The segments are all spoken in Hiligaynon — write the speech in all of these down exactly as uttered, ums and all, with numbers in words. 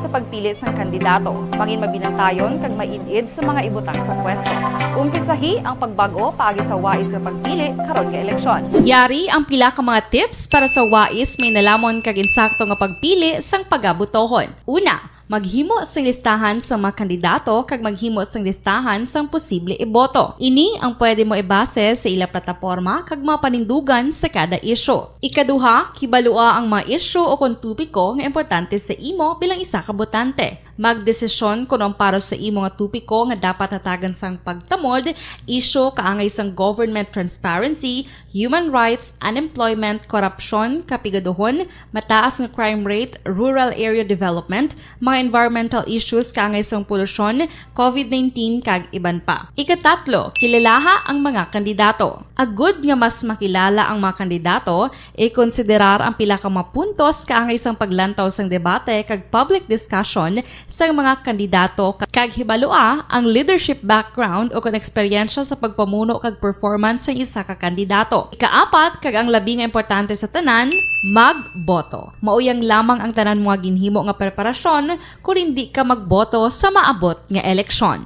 pagpili sang kandidato, mangin mabinantayon kag maid-id sa mga ibutang sa pwesto. Umpisahi ang pagbag-o paagi sa wais nga pagpili karon nga eleksyon. Yari ang pila ka mga tips para sa wais may nalamon kag insakto nga pagpili sang pagabutohon. Una, maghimo sing listahan sa mga kandidato kag maghimo sing listahan sang posible iboto. Ini ang pwede mo ibase sa ila plataporma kag mga panindugan sa kada isyu. Ikaduha, kibalua ang mga isyu o kon topiko nga importante sa imo bilang isa ka botante. Magdesisyon kon ang para sa imo nga topiko nga dapat hatagan sang pagtamod, isyu kaangay sang government transparency, human rights, unemployment, korupsyon, kapigaduhon, mataas nga crime rate, rural area development, mga environmental issues kaangay sang polusyon, covid nineteen, kag iban pa. Ikatatlo, kilalaha ang mga kandidato. Agud nga mas makilala ang mga kandidato, ikonsiderar ang pila ka mga puntos kaangay sang paglantaw sang debate kag public discussion sang mga kandidato, kag hibalua ang leadership background o kon eksperyensya sa pagpamuno kag performance sang isa ka kandidato. Ikaapat, kag ang labi nga importante sa tanan, magboto. Mauyang lamang ang tanan mo nga ginhimo nga preparasyon kon indi ka magboto sa maabot nga eleksyon.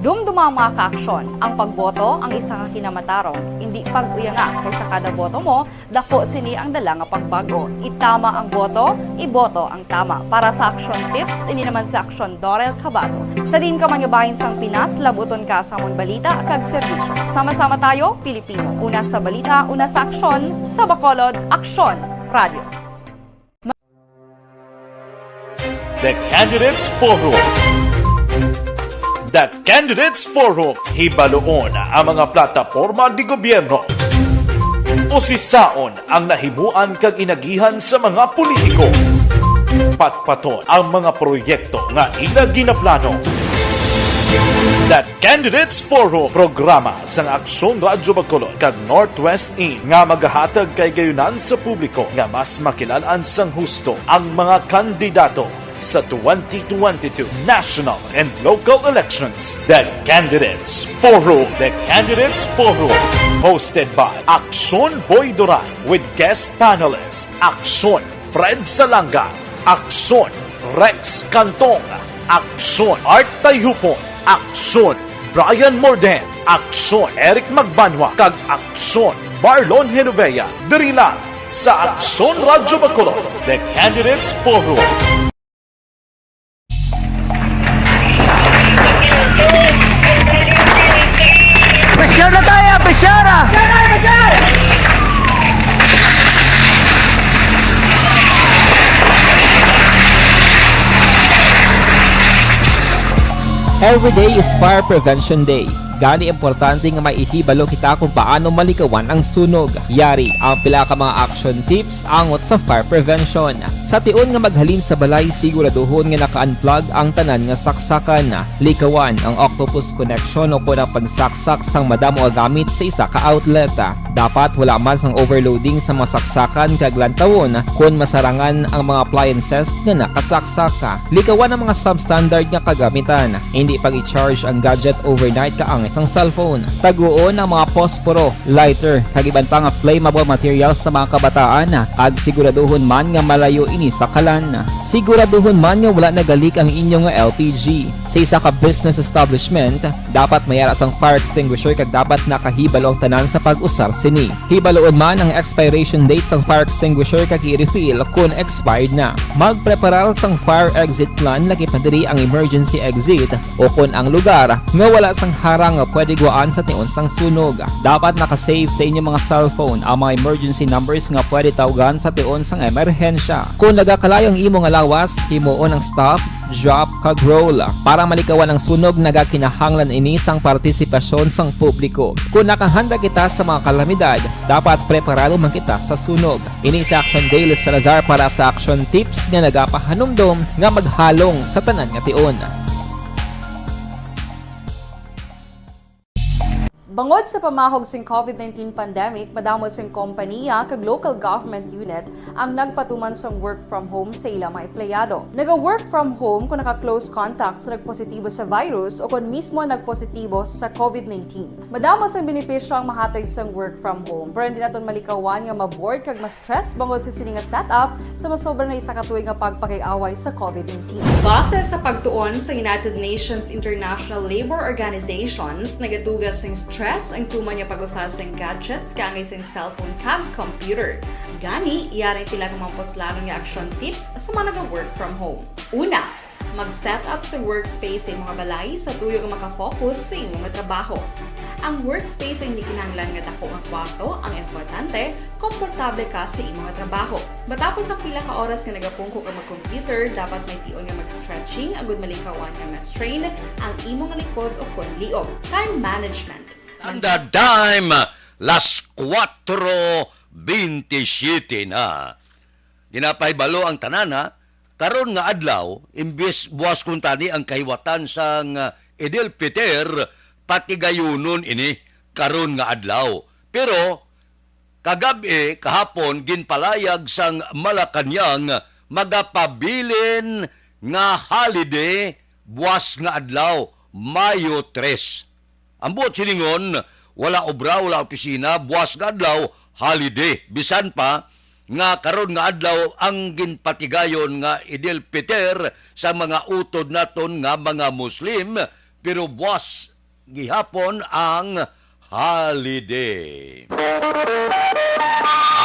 Dumduma, mga kaaksyon, ang pagboto ang isa ka kinamatarong, indi pag-uyanga, kay sa kada boto mo, dako sini ang dala nga pagbag-o. Itama ang boto, iboto ang tama. Para sa Aksyon Tips, ini naman si Aksyon Dorel Cabato. Sa diin ka man nga bahin sang Pinas, labuton ka sa amon balita kag serbisyo. Sama-sama tayo, Pilipino. Una sa balita, una sa aksyon, sa Bacolod, Aksyon Radio. The Candidates Forum. The Candidates Forum. Hibaluon ang mga plataporma di gobyerno. Usisaon ang nahimuan kag inagihan sa mga politiko. Patpaton ang mga proyekto nga ila ginaplano. The Candidates Forum, programa sang Aksyon Radyo Bacolod kag Northwest In nga magahatag kahigayonan sa publiko nga mas makilalan sang husto ang mga kandidato sa twenty twenty-two national and local elections. The Candidates Forum. The Candidates Forum, hosted by Aksyon Boy Duran with guest panelist Aksyon Fred Salanga, Aksyon Rex Cantong, Aksyon Art Tayhupon, Aksyon Brian Morden, Aksyon Eric Magbanwa, kag Aksyon Marlon Genovea, diri lang sa Aksyon Radyo Bacolod, The Candidates Forum. Pressure na tayo, pressure! Every day is Fire Prevention Day. Gani, importante nga maihibalo kita kung paano malikawan ang sunog. Yari ang pila ka mga action tips angot sa fire prevention. Sa tion nga maghalin sa balay, siguraduhon nga naka-unplug ang tanan nga saksakan. Likawan ang octopus connection o kon ang pagsaksak sang madamo nga gamit sa isa ka outlet. Dapat wala man sang overloading sa mga saksakan kag lantawon kon masarangan ang mga appliances nga nakasaksak. Likawan ang mga substandard nga kagamitan. Hindi pag-i-charge ang gadget overnight kaangay sang cellphone. Taguon ang mga posporo, lighter, kag iban pa nga flammable materials sa mga kabataan, kag siguraduhon man nga malayo ini sa kalan. Siguraduhon man nga wala nagalik ang inyo nga L P G. Sa isa ka business establishment, dapat may ara sang fire extinguisher kag dapat nakahibalo ang tanan sa pag-usar sini. Hibaluon man ang expiration date sang fire extinguisher kag i-refill kon expired na. Magpreparar sang fire exit plan, lakip na diri ang emergency exit o kon ang lugar nga wala sang harang nga pwede guwaan sa tion sang sunog. Dapat naka-save sa inyo mga cellphone ang mga emergency numbers nga pwede tawgan sa tion sang emerhensya. Kon nagakalayo ang imo nga lawas, himuon ang stop, drop, kag roll. Para malikawan ang sunog, nagakinahanglan ini sang partisipasyon sang publiko. Kon nakahanda kita sa mga kalamidad, dapat preparado man kita sa sunog. Ini si Action Dale Salazar para sa Action Tips nga nagapahanumdom nga maghalong sa tanan nga tion. Tungod sa pamahog sing COVID nineteen pandemic, madamo sing kompaniya kag local government unit ang nagpatuman sang work from home sa ila mga empleyado. Naga-work from home kung naka-close contact sa nagpositibo sa virus o kon mismo nagpositibo sa COVID nineteen. Madamo sang benepisyo ang mahatag sang work from home, pero hindi naton malikawan nga ma-bored kag ma-stress bangod sa sini nga setup sa masobra na isa ka tuig nga pagpakig-away sa COVID nineteen. Base sa pagtuon sa United Nations International Labour Organizations, nagaduga sing stress ang tuman nga pag-usa sing gadgets kaangay sing cellphone kag computer. Gani, yari pila ka mga puslanon nga action tips sa mga naga-work from home. Una, mag-set up sa workspace sa imong balay sa tuyo nga makafocus sa imong trabaho. Ang workspace ay hindi kinahanglan nga dako nga kwarto, ang importante, komportable ka sa imong trabaho. Matapos ang pila ka oras nga nagapungko ka mag-computer, dapat may tion nga mag-stretching agud malikawan nga ma-strain ang imong likod o kon liog. Time management. Standard time, las kuwatro bintisiete na. Ginapahibalo ang tanan, ha? Karon nga adlaw, imbis buwas kuntani ang kahiwatan sang, ah, Idil Peter, patigayunon ini karon nga adlaw. Pero kagab-i, kahapon, ginpalayag sang Malacañang magapabilin nga holiday buwas nga adlaw, Mayo tres. Ang buot silingon, wala obra, wala opisina, buwas nga adlaw, holiday. Bisan pa nga karon nga adlaw ang ginpatigayon nga Idil Peter sa mga utod naton nga mga Muslim, pero buwas gihapon ang holiday.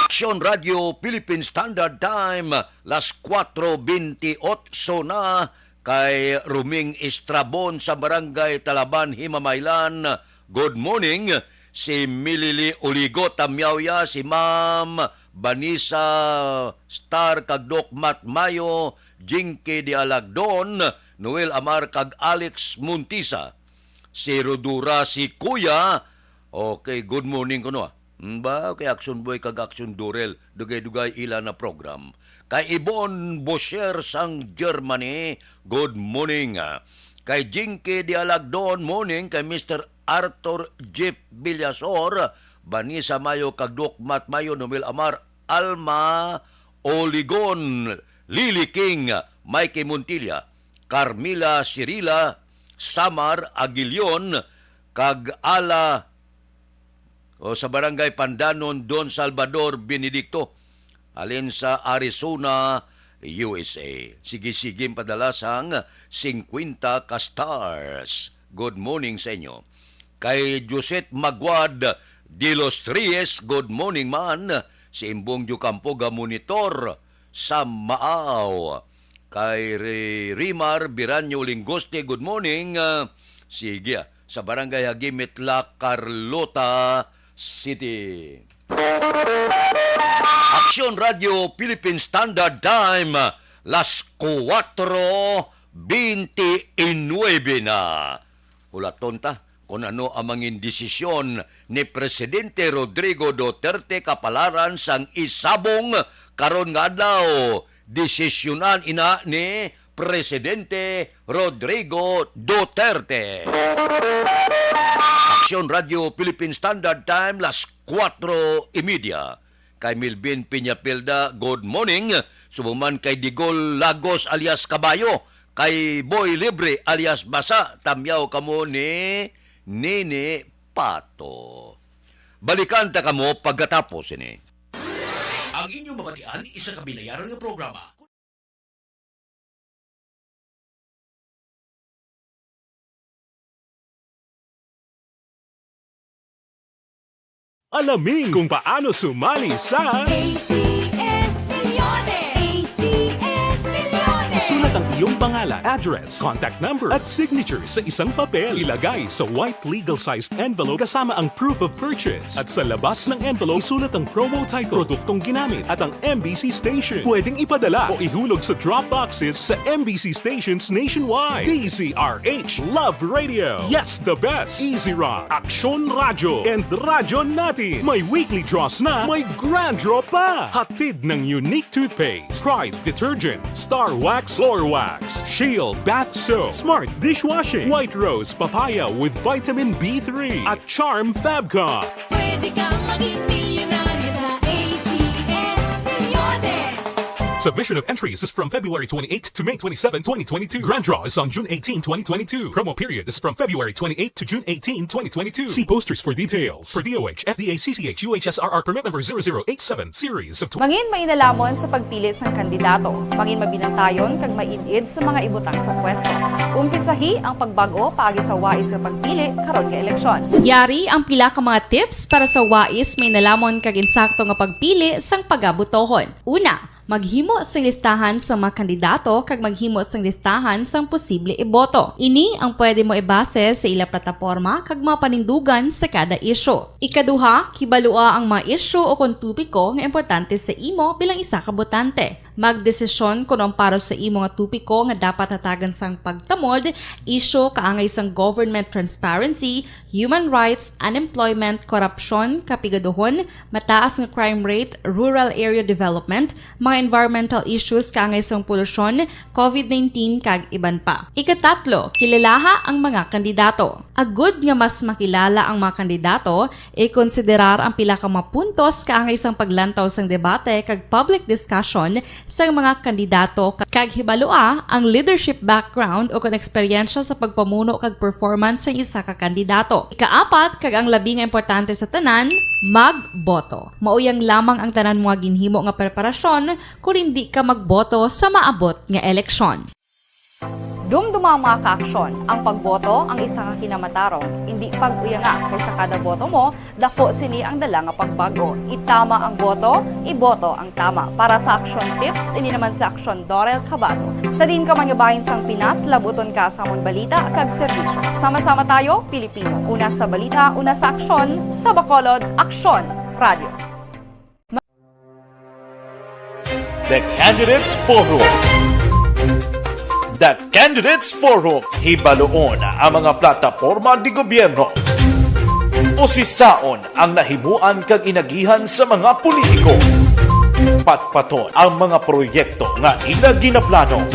Aksyon Radyo Philippine Standard Time, las kuwatro bintiocho na. Kay Roming Estrabon sa Barangay Talaban, Himamaylan, good morning. Si Milili Uligo, Tamyaw ya, si Ma'am Vanessa Star kag Doc Matt Mayo, Jinky Dialagdon, Noel Amar kag Alex Montisa. Si Rodura, si Kuya. Okay, good morning kuno, ah. Mm, ba, kay Action Boy kag Action Durel, dugay-dugay ila na program. Kay Ibon Bosher sang Germany, good morning. Kay Jinky Dialagdon, morning. Kay Mister Arthur Jeff Villasor, Vanessa Mayo kag Doc Matt Mayo, Noel Amar, Alma Oligon, Lily King, Mikey Montilla, Carmila Cirila, Samar Aguilion, kag Ala, o sa Barangay Pandanon, Don Salvador Benedicto, halin sa Arizona, U S A. Sige-sige ang padala sang singkwenta ka stars. Good morning sa inyo. Kay Josette Maguad de los Reyes, good morning man. Si Imbong Diocampo ga monitor sa Maaw. Kay Re-, Rimar Biranyo Lingoste, good morning. Ah, sige, ah, sa Barangay Hagimit, La Carlota City. Aksyon Radyo Philippine Standard Time, las kuwatro bintisinuebe na. Hulaton ta kon ano ang mangin desisyon ni Presidente Rodrigo Duterte kapalaran sang isabong karon nga adlaw. Desisyonan ina ni Presidente Rodrigo Duterte. Aksyon Radyo Philippine Standard Time, las kuwatro y media. Kay Melvin Peñapilda, good morning. Subong man kay Digol Lagos alias Kabayo, kay Boy Libre alias Basa, tamyaw kamo ni Nini Pato. Balikan ta kamo pagkatapos ini. Ang inyong mabatian, isa ka binayaran nga programa. Alamin kung paano sumali sa A C S Millones. A C S Millones. Isulat ang iyong pangalan, address, contact number, at signature sa isang papel. Ilagay sa white legal-sized envelope kasama ang proof of purchase. At sa labas ng envelope, isulat ang promo title, produktong ginamit, at ang M B C station. Pwedeng ipadala o ihulog sa drop boxes sa M B C stations nationwide. D Z R H Love Radio. Yes, the best. Easy Rock, Aksyon Radyo, and Radyo Natin. May weekly draws na, may grand draw pa. Hatid ng Unique Toothpaste, Pride Detergent, Star Wax Floor wax, Shield bath soap, Smart dishwashing, White Rose papaya with vitamin B three at Charm Fabcon. Pwede kang maging milyonaryo sa A C S Reloaded. Submission of entries is from February twenty-eighth to May twenty-seven, twenty twenty-two. Grand draw is on June eighteen, twenty twenty-two. Promo period is from February twenty-eighth to June eighteen, twenty twenty-two. See posters for details. For D O H, F D A, C C H, U H S R R permit number zero zero eight seven, series of tw- Mangin mainalamon sa pagpili sang kandidato. Mangin mabinantayon kag maid-id sa mga ibutang sa pwesto. Umpisahi ang pagbag-o paagi sa wais nga pagpili karon nga eleksyon. Yari ang pila ka mga tips para sa wais mainalamon kag insakto nga pagpili sang pagabotohon. Una, maghimo sing listahan sa mga kandidato kag maghimo sing listahan sang posible iboto. Ini ang pwede mo ibase sa ila plataporma kag mga panindugan sa kada isyu. Ikaduha, kibalua ang mga isyu o kon topiko nga importante sa imo bilang isa ka botante. Magdesisyon kon ang para sa imo nga topiko nga dapat hatagan sang pagtamod, isyu kaangay sang government transparency, human rights, unemployment, korupsyon, kapigaduhon, mataas nga crime rate, rural area development, mga environmental issues kaangay sang polusyon, covid nineteen, kag iban pa. Ikatatlo, kilalaha ang mga kandidato. Agud nga mas makilala ang mga kandidato, ikonsiderar ang pila ka mga puntos kaangay sang paglantaw sang debate kag public discussion sang mga kandidato, kag hibalua ang leadership background o kon eksperyensya sa pagpamuno kag performance sang isa ka kandidato. Ikaapat, kag ang labi nga importante sa tanan, magboto. Mauyang lamang ang tanan mga ginhimo nga preparasyon kon indi ka magboto sa maabot nga eleksyon. Dumduma ang mga kaaksyon. Ang pagboto ang isa ka kinamatarong, indi pag-uyanga, kay sa kada boto mo, dako sini ang dala nga pagbag-o. Itama ang boto, iboto ang tama. Para sa Aksyon Tips, ini naman si Aksyon Dorel Cabato. Sa diin ka man nga bahin sang Pinas, labuton ka sa amon balita kag serbisyo. Sama-sama tayo, Pilipino. Una sa balita, una sa aksyon, sa Bacolod, Aksyon Radio. The Candidates Forum. The Candidates Forum. Hibaluon ang mga plataporma di gobyerno. Usisaon ang nahimuan kag inagihan sa mga politiko. Patpaton ang mga proyekto nga ila ginaplano.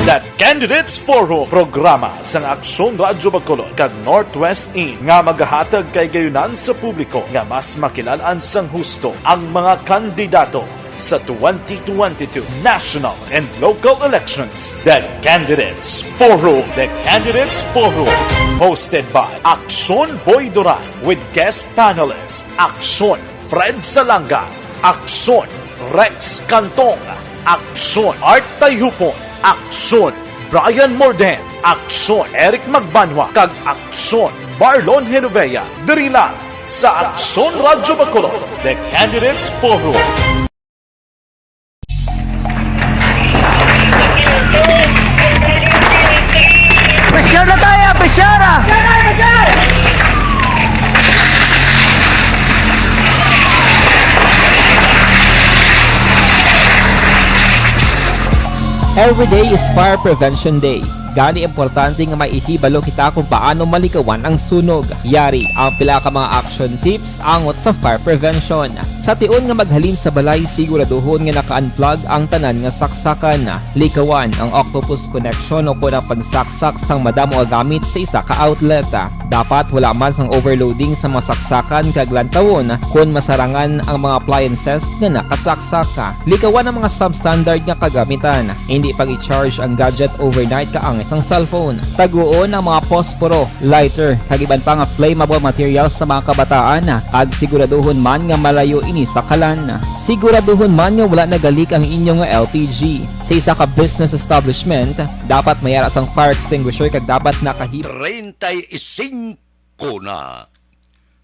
The Candidates Forum, programa sang Aksyon Radyo Bacolod kag Northwest In nga magahatag kay gayunan sa publiko nga mas makilalan sang husto ang mga kandidato sa twenty twenty-two national and local elections. The Candidates Forum. The Candidates Forum, hosted by Aksyon Boy Duran with guest panelist Aksyon Fred Salanga, Aksyon Rex Cantong, Aksyon Art Tayhupon, Aksyon Brian Morden, Aksyon Eric Magbanwa, kag Aksyon Marlon Genovea. Diri lang sa Aksyon Radyo Bacolod, The Candidates Forum. Presyar na tayo, presyar, ah! Every day is Fire Prevention Day. Gani, importante nga maihibalo kita kung paano malikawan ang sunog. Yari ang pila ka mga action tips angot sa fire prevention. Sa tion nga maghalin sa balay, siguraduhon nga naka-unplug ang tanan nga saksakan. Likawan ang octopus connection o kon ang pagsaksak sang madamo nga gamit sa isa ka outlet. Dapat wala man sang overloading sa mga saksakan kag lantawon kon masarangan ang mga appliances nga nakasaksak. Likawan ang mga substandard nga kagamitan. Indi pag-i-charge ang gadget overnight kaangay sang cellphone. Taguon ang mga posporo, lighter, kag iban pa nga flammable materials sa mga kabataan, kag siguraduhon man nga malayo ini sa kalan. Siguraduhon man nga wala nagalik ang inyo nga L P G. Sa isa ka business establishment, dapat may ara sang fire extinguisher kag dapat nakahip Treinta y cinco na.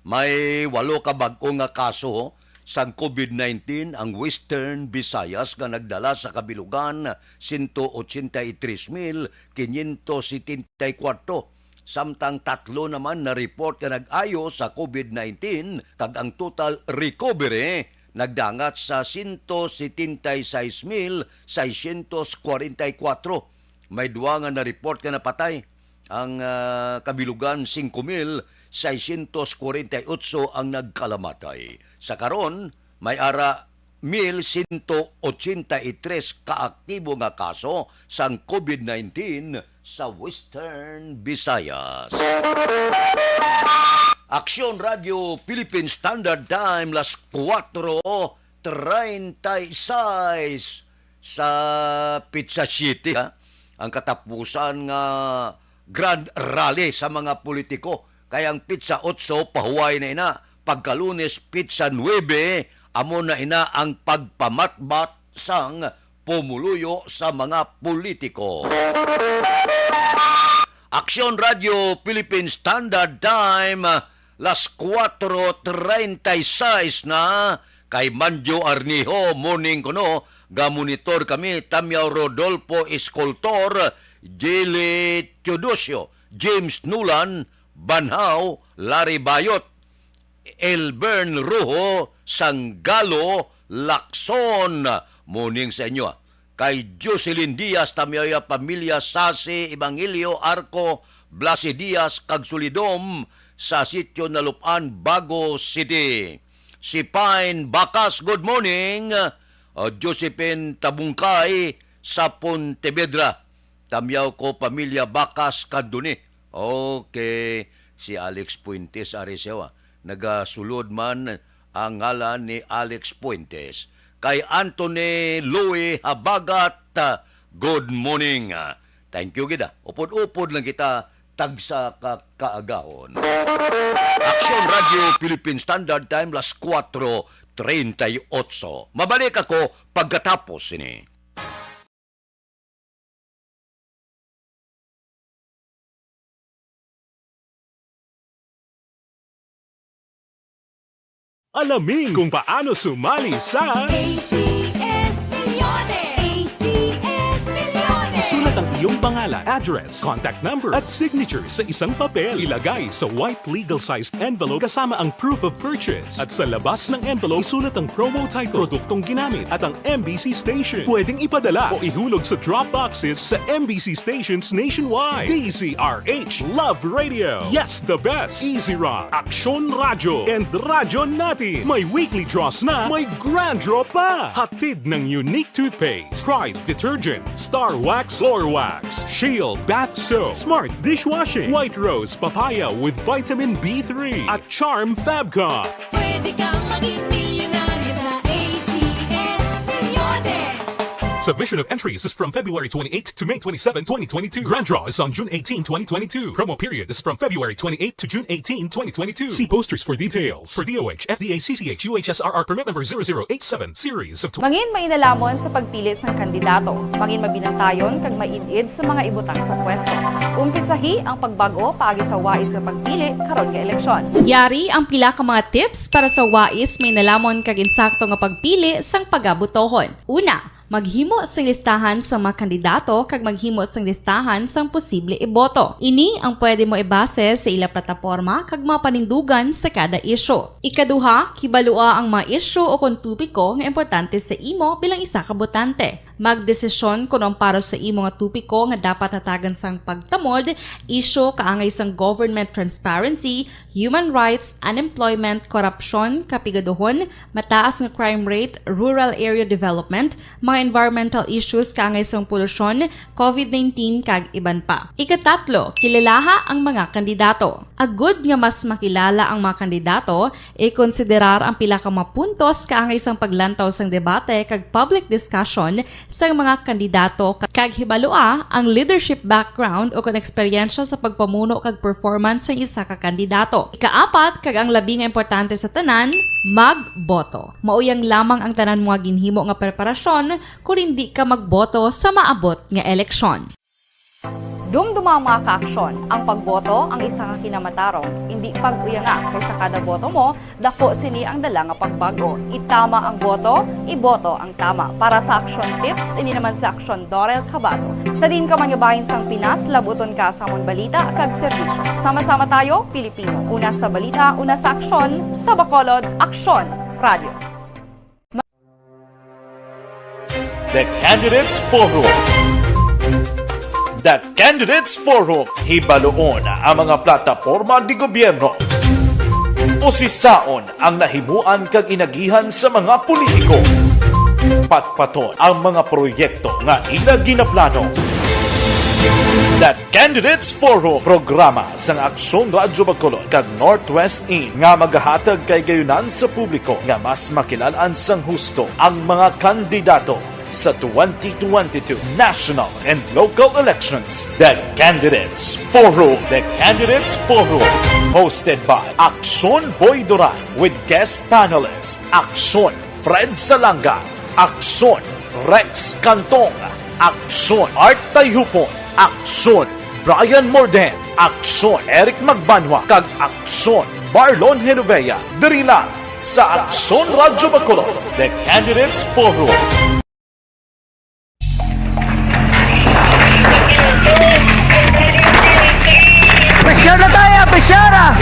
May walo ka bag-o nga kaso sang covid nineteen ang Western Visayas nga nagdala sa kabilugan sento ochenta y tres mil quinientos setenta y cuatro, samtang tatlo naman na report nga nag-ayo sa covid nineteen, kag ang total recovery nagdangat sa sento setenta y seis mil seiscientos cuarenta y cuatro. May duwa nga na-report nga napatay. Ang, ah, kabilugan, singko mil seiscientos cuarenta y ocho ang nagkalamatay. Sa karon, may ara mil sento ochenta y tres ka aktibo nga kaso sang COVID nineteen sa Western Visayas. Aksyon Radio Philippine Standard Time, las kuwatro treinta y seis sa Pizza City, ha? Ang katapusan nga grand rally sa mga politiko. Kay ang Pizza Otso, pahuway na ina. Pagka Lunes, Pizza Nuebe, amo na ina ang pagpamatbat sang pumuluyo sa mga politiko. Aksyon Radio Philippine Standard Time, las kuwatro treinta y seis na. Kay Manjo Arnijo, morning kuno, gamonitor kami, Tamyaw Rodolfo Escultor, Jilly Teodosio, James Nulan, Banhaw, Larry Bayot, Elbern Rojo, Sanggalo, Lacson. Morning sa inyo, ah. Kay Jocelyn Diaz, Tamyaw ya pamilya, Sasi, Evangelio, Arco, Blasi Diaz, kag Solidom sa Sitio Nalup-an, Bago City. Si Pine Bacas, good morning. Uh, Josephine Tabungkay sa Pontevedra. Tamyaw ko, pamilya Bacas, Candoni. Okay, si Alex Fuentes, ari siya, ah. Nagasulod man ang ngalan ni Alex Fuentes. Kay Anthony Louis Habagat, ah, good morning. Ah, thank you gid, ah. Upod-upod lang kita, tagsa ka kaagahon. Aksyon Radio Philippine Standard Time, las kuwatro treinta y ocho. Mabalik ako pagkatapos sini. Alamin kung paano sumali sa A C S Millones. A C S Millones. Isulat ang iyong pangalan, address, contact number, at signature sa isang papel. Ilagay sa white legal-sized envelope kasama ang proof of purchase. At sa labas ng envelope, isulat ang promo title, produktong ginamit, at ang M B C station. Pwedeng ipadala o ihulog sa drop boxes sa M B C stations nationwide. D Z R H, Love Radio. Yes, the best. Easy Rock, Aksyon Radyo, and Radyo Natin. May weekly draws na, may grand draw pa. Hatid ng Unique Toothpaste, Pride Detergent, Star Wax Floor Wax, Shield Bath Soap, Smart Dishwashing, White Rose Papaya with Vitamin B three, at Charm Fabcon. Pwede kang maging milyonaryo sa A C S Millones. Submission of entries is from February twenty-eighth to May twenty-seven, twenty twenty-two. Grand draw is on June eighteen, twenty twenty-two. Promo period is from February twenty-eighth to June eighteen, twenty twenty-two. See posters for details. For D O H, F D A, C C H, U H S R R permit number zero zero eight seven, series of tw- Mangin mainalhamon sa pagpili sang kandidato. Mangin mabinantayon kag maid-id sa mga ibutang sa pwesto. Umpisahi ang pagbag-o paagi sa wais nga pagpili karon nga eleksyon. Yari ang pila ka mga tips para sa wais, mainalhamon kag insakto nga pagpili sang pagabotohon. Una, maghimo sing listahan sa mga kandidato kag maghimo sing listahan sang posible iboto. Ini ang pwede mo ibase sa ila plataporma kag mga panindugan sa kada isyu. Ikaduha, kibalua ang mga isyu o kon topiko nga importante sa imo bilang isa ka botante. Magdesisyon kon ang para sa imo nga topiko nga dapat hatagan sang pagtamod, isyu kaangay sang government transparency, human rights, unemployment, korupsyon, kapigaduhon, mataas nga crime rate, rural area development, mga environmental issues kaangay sang polusyon, COVID nineteen, kag iban pa. Ikatatlo, kilalaha ang mga kandidato. Agud nga mas makilala ang mga kandidato, ikonsiderar ang pila ka mga puntos kaangay sang paglantaw sang debate kag public discussion sang mga kandidato, kag hibalua ang leadership background o kon eksperyensya sa pagpamuno kag performance sang isa ka kandidato. Ikaapat, kag ang labi nga importante sa tanan, magboto. Mauyang lamang ang tanan mo nga ginhimo nga preparasyon kon indi ka magboto sa maabot nga eleksyon. Dumduma, mga kaaksyon, ang pagboto ang isa ka kinamatarong. Indi pag-uyanga, kay sa kada boto mo, dako sini ang dala nga pagbago. Itama ang boto, iboto ang tama. Para sa Aksyon Tips, ini naman si Aksyon Dorel Cabato. Sa diin ka man nga bahin sang Pinas, labuton ka sa amon balita kag serbisyo. Sama-sama tayo, Pilipino. Una sa balita, una sa aksyon, sa Bacolod, Aksyon Radio. The Candidates Forum. The Candidates Forum, hibaluon ang mga plataporma de gobyerno. Usisaon ang nahimuan kag inagihan sa mga politiko. Patpaton ang mga proyekto nga ila ginaplano. The Candidates Forum, programa sang Aksyon Radyo Bacolod kag Northwest In nga magahatag kahigayonan sa publiko nga mas makilalan sang husto ang mga kandidato sa twenty twenty-two national and local elections. The Candidates Forum. The Candidates Forum, hosted by Aksyon Boy Duran with guest panelist Aksyon Fred Salanga, Aksyon Rex Cantong, Aksyon Art Tayhupon, Aksyon Brian Morden, Aksyon Eric Magbanwa, kag Aksyon Marlon Genovea, diri lang sa Aksyon Radyo Bacolod, The Candidates Forum. Pressure na tayo, pressure ah!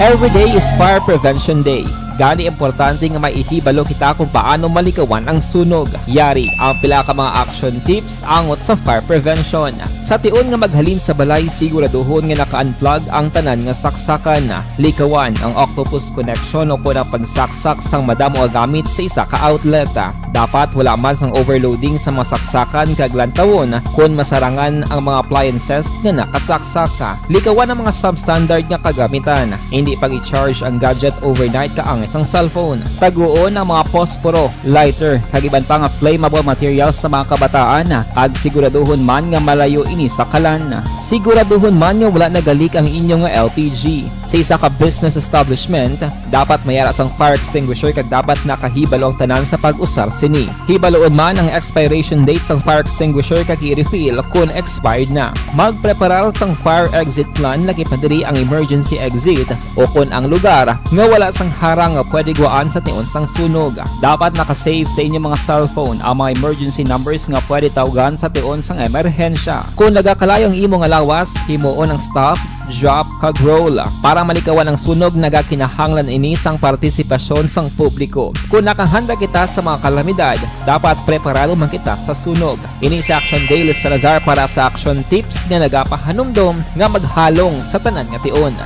Every day is Fire Prevention Day. Gani, importante nga may ihibalo kita kung paano malikawan ang sunog. Yari ang pila ka mga action tips angot sa fire prevention. Sa tion nga maghalin sa balay, siguraduhon nga naka-unplug ang tanan nga saksakan. Likawan ang octopus connection o kon ang pagsaksak sang madamo nga gamit sa isa ka outlet. Dapat wala man sang overloading sa mga saksakan kag lantawon kon masarangan ang mga appliances nga nakasaksak. Likawan ang mga substandard nga kagamitan. Hindi pag-i-charge ang gadget overnight kaangay sang cellphone. Taguon ang mga posporo, lighter, kag iban pa nga flammable materials sa mga kabataan, kag siguraduhon man nga malayo ini sa kalan. Siguraduhon man nga wala nagalik ang inyo nga L P G. Sa isa ka business establishment, dapat may ara sang fire extinguisher kag dapat nakahibalo ang tanan sa pag-usar sini. Hibaloon man ang expiration date sang fire extinguisher kag i-refill kon expired na. Magpreparar sang fire exit plan, lakip na diri ang emergency exit o kon ang lugar nga wala sang harang nga pwede guwaan sa tion sang sunog. Dapat naka-save sa inyo mga cellphone ang mga emergency numbers nga pwede tawgan sa tion sang emerhensya. Kon nagakalayo ang imo nga lawas, himuon ang stop, drop, kag roll. Para malikawan ang sunog, nagakinahanglan ini sang partisipasyon sang publiko. Kon nakahanda kita sa mga kalamidad, dapat preparado man kita sa sunog. Ini si Action Dale Salazar para sa Action Tips nga nagapahanumdom nga maghalong sa tanan nga tion.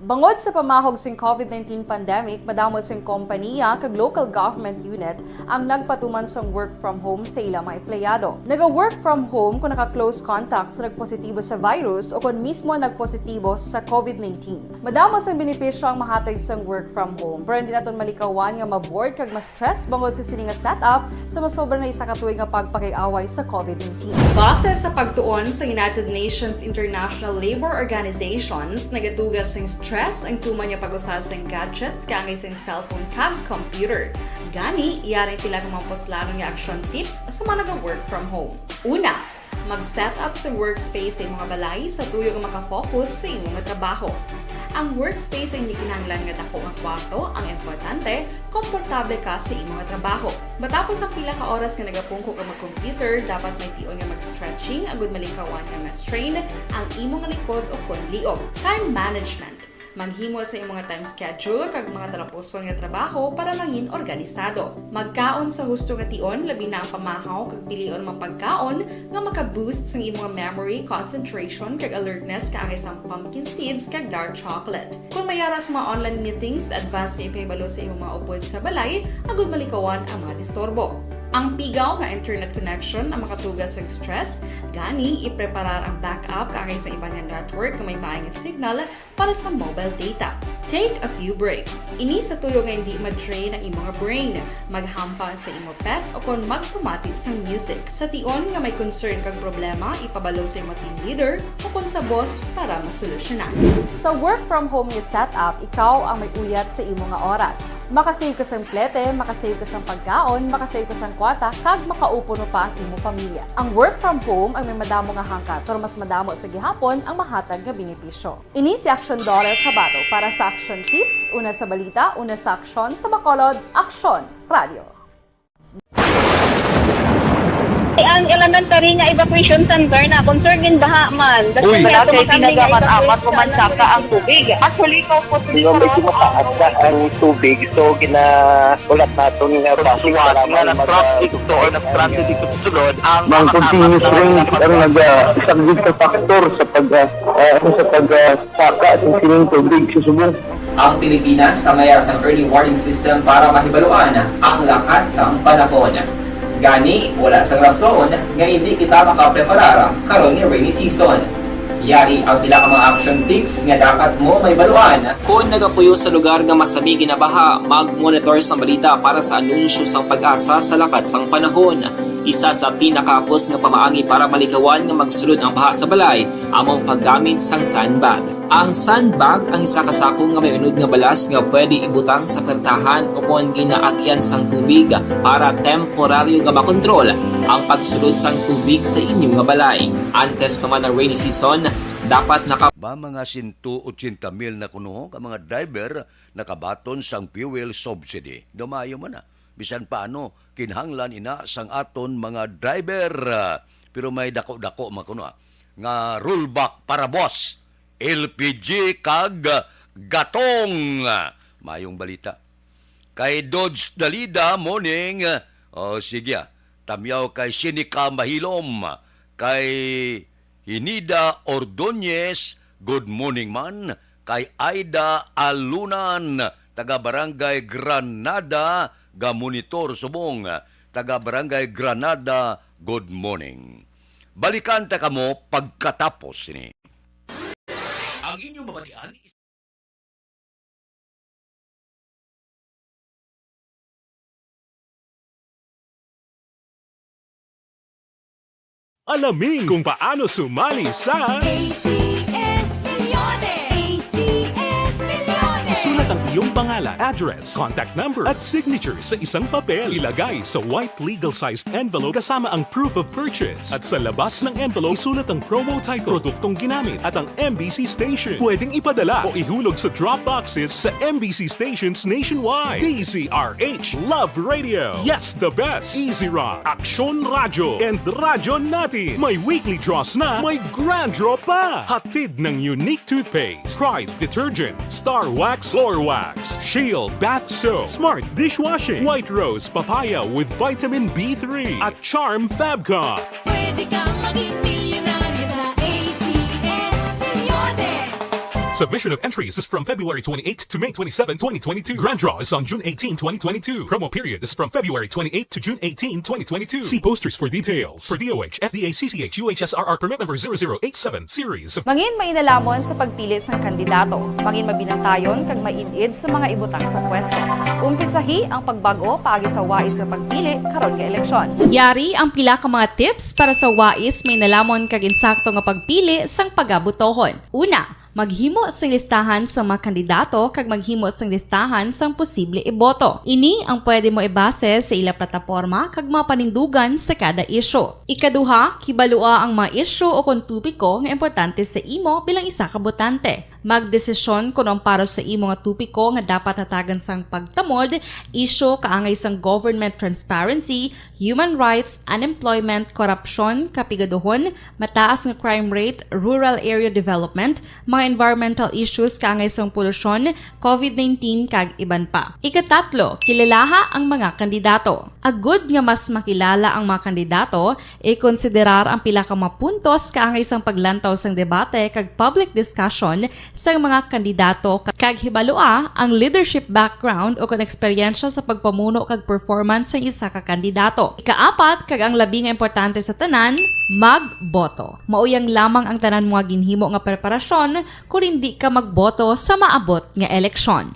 Bangod sa pamahog sing COVID nineteen pandemic, madamo sing kompanya kag local government unit ang nagpatuman sang work from home sa ila mga empleyado. Naga-work from home kon naka-close contact sa nagpositibo sa virus o kon mismo nagpositibo sa COVID nineteen. Madamo sang benepisyo ang mahatag sang work from home, pero hindi naton malikawan nga ma-bored kag ma-stress bangod sa sini nga setup sa masobra na isa ka tuig nga pagpakig-away sa COVID nineteen. Base sa pagtuon sa United Nations International Labour Organizations, nagatuga sing stress ang tuman nga pag-usa sing gadgets kaangay sing cellphone kag computer. Gani, yari ang pila ka mga puslanon nga action tips sa mga naga-work from home. Una, mag-set up sa workspace sa imo nga balay sa tuyo nga makafocus sa imo nga trabaho. Ang workspace ay hindi kinahanglan nga dako nga kwarto, ang importante, komportable ka sa imo nga trabaho. Matapos ang pila ka oras nga nagapungko ka mag-computer, dapat may tion nga mag-stretching agud malikawan nga ma-strain ang imo nga likod o kon liog. Time management. Maghimo sa imo nga time schedule kag mga talapuson nga trabaho para mangin organisado. Magkaon sa husto nga tion, labi na ang pamahaw, kag pilion ang mga pagkaon nga maka-boost sang imo nga memory, concentration, kag alertness kaangay sang pumpkin seeds kag dark chocolate. Kon may ara sa mga online meetings, advance nga ipahibalo sa imo mga upod sa balay agud malikawan ang mga disturbo. Ang pigaw nga internet connection ang makatuga sang stress, gani ipreparar ang backup kaangay sa iban nga network nga may maay nga signal para sa mobile data. Take a few breaks. Ini sa tuyo nga hindi ma-drain ang imo nga brain. Maghampang sa imo pet o kon magpamati sang music. Sa tion nga may concern kag problema, ipabalo sa imo team leader o kon sa boss para masolusyonan. Sa work from home nga setup, ikaw ang may uyat sa imo nga oras. Makasave ka sang plete, makasave ka sang pagkaon, makasave ka sang kwarta, kag makaupuno pa ang imo pamilya. Ang work from home ay may madamo nga hangkat, pero mas madamo sa gihapon ang mahatag nga benepisyo. Ini si Action Dollar Kabato para sa Action Tips, una sa balita, una sa aksyon, sa Bacolod, Aksyon Radio. Ang elementary nga evacuation center na, concern gid baha man. Uy. Wala kay tinaga man amat mo man saka ang tubig. Actually, ko po, medyo mataas na ang tubig, so gina-, ulat naton nga basi nga nag-traffic to or nag-transit dito sa sulod ang mga continuous rains ang nag-, ah, isang big factor sa pag, ah, ah, sa pag, ah, saka sa sining tubig sa subong. Ang Pilipinas ang may sang early warning system para mahibaluan ang lakat sang panahon. Gani, wala sang rason nga hindi kita makapreparar karon nga rainy season. Yari ang pila ka mga action tips nga dapat mo mahibaluan. Kon nagapuyo sa lugar nga masami ginabaha, mag-monitor sang balita para sa anunsyo sang PAGASA sa lakat sang panahon. Isa sa pinakahapos nga pamaagi para malikawan nga magsulod ang baha sa balay amo ang paggamit sang sandbag. Ang sandbag ang isa ka sako nga may unod nga balas nga pwede ibutang sa pertahan o kon ginaagyan sang tubig para temporaryo nga makontrol ang pagsulod sang tubig sa inyo nga balay. Antes pa man ang rainy season, dapat naka- Ba, mga sento otsenta mil na kuno ka mga driver nakabaton sang fuel subsidy. Dumayo man na. Bisan paano, kinahanglan ina sang aton mga driver. Pero may dako-dako man kuno, ah, nga rollback para buwas, L P G kag gatong. Mayong balita. Kay Dodge Dalida, morning. O, sige, ah. Tamyaw kay Sinica Mahilom, kay Hinida Ordonez, good morning man. Kay Aida Alunan, taga Barangay Granada, ga monitor subong, taga Barangay Granada, good morning. Balikan ta kamo pagkatapos sini. Ang inyong mabatian is Alamin kung paano sumali sa A C S Millones! A C S Millones! Isulat ang iyong pangalan, address, contact number, at signature sa isang papel. Ilagay sa white legal-sized envelope kasama ang proof of purchase. At sa labas ng envelope, isulat ang promo title, produktong ginamit, at ang M B C station. Pwedeng ipadala o ihulog sa drop boxes sa M B C stations nationwide. D Z R H Love Radio. Yes, the best. Easy Rock, Aksyon Radyo, and Radyo Natin. May weekly draws na, may grand draw pa. Hatid ng Unique Toothpaste, Pride Detergent, Star Wax Floor Wax, Shield Bath Soap, Smart Dishwashing, White Rose Papaya with Vitamin B three, at Charm Fabcon. Pwede kang maging milyonaryo sa A C S Millones. Submission of entries is from February twenty-eighth to May twenty-seven, twenty twenty-two. Grand draw is on June eighteen, twenty twenty-two. Promo period is from February twenty-eighth to June eighteen, twenty twenty-two. See posters for details. For D O H, F D A, C C H, U H S R R permit number zero zero eight seven series of Mangin mainalomon sa pagpili sang kandidato. Mangin mabinantayon kag maid-id sa mga ibutang sa pwesto. Umpisahi ang pagbag-o paagi sa wais nga pagpili karon nga eleksyon. Yari ang pila ka mga tips para sa wais, mainalomon kag insakto nga pagpili sang pagabotohon. Una, maghimo sing listahan sa mga kandidato kag maghimo sing listahan sang posible iboto. Ini ang pwede mo ibase sa ila plataporma kag mga panindugan sa kada isyu. Ikaduha, kibalua ang mga isyu o kon topiko nga importante sa imo bilang isa ka botante. Magdesisyon kon ang para sa imo nga topiko nga dapat hatagan sang pagtamod, isyu kaangay sang government transparency, human rights, unemployment, korupsyon, kapigaduhon, mataas nga crime rate, rural area development, mga environmental issues kaangay sang polusyon, covid nineteen, kag iban pa. Ikatatlo, kilalaha ang mga kandidato. Agud nga mas makilala ang mga kandidato, ikonsiderar ang pila ka mga puntos kaangay sang paglantaw sang debate kag public discussion sang mga kandidato, kag hibalua ang leadership background o kon eksperyensya sa pagpamuno kag performance sang isa ka kandidato. Ikaapat, kag ang labi nga importante sa tanan, magboto. Mauyang lamang ang tanan mga ginhimo nga preparasyon kon indi ka magboto sa maabot nga eleksyon.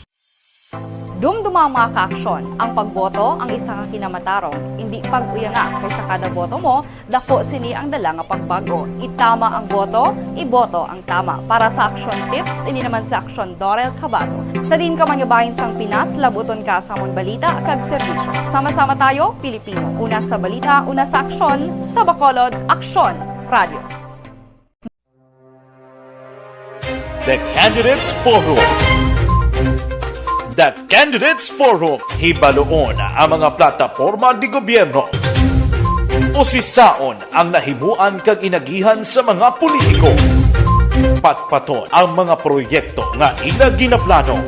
Dumduma ang mga kaaksyon. Ang pagboto ang isa ka kinamatarong. Indi pag-uyanga, kay sa kada boto mo, dako sini ang dala nga pagbag-o. Itama ang boto, iboto ang tama. Para sa Aksyon Tips, ini naman si Aksyon Dorel Cabato. Sa diin ka man nga bahin sang Pinas, labuton ka sa amon balita kag serbisyo. Sama-sama tayo, Pilipino. Una sa balita, una sa aksyon, sa Bacolod, Aksyon Radio. The Candidates Forum. The Candidates Forum. Hibaluon ang mga plataporma de gobyerno. Usisaon ang nahimuan kag inagihan sa mga politiko. Patpaton ang mga proyekto nga ila ginaplano.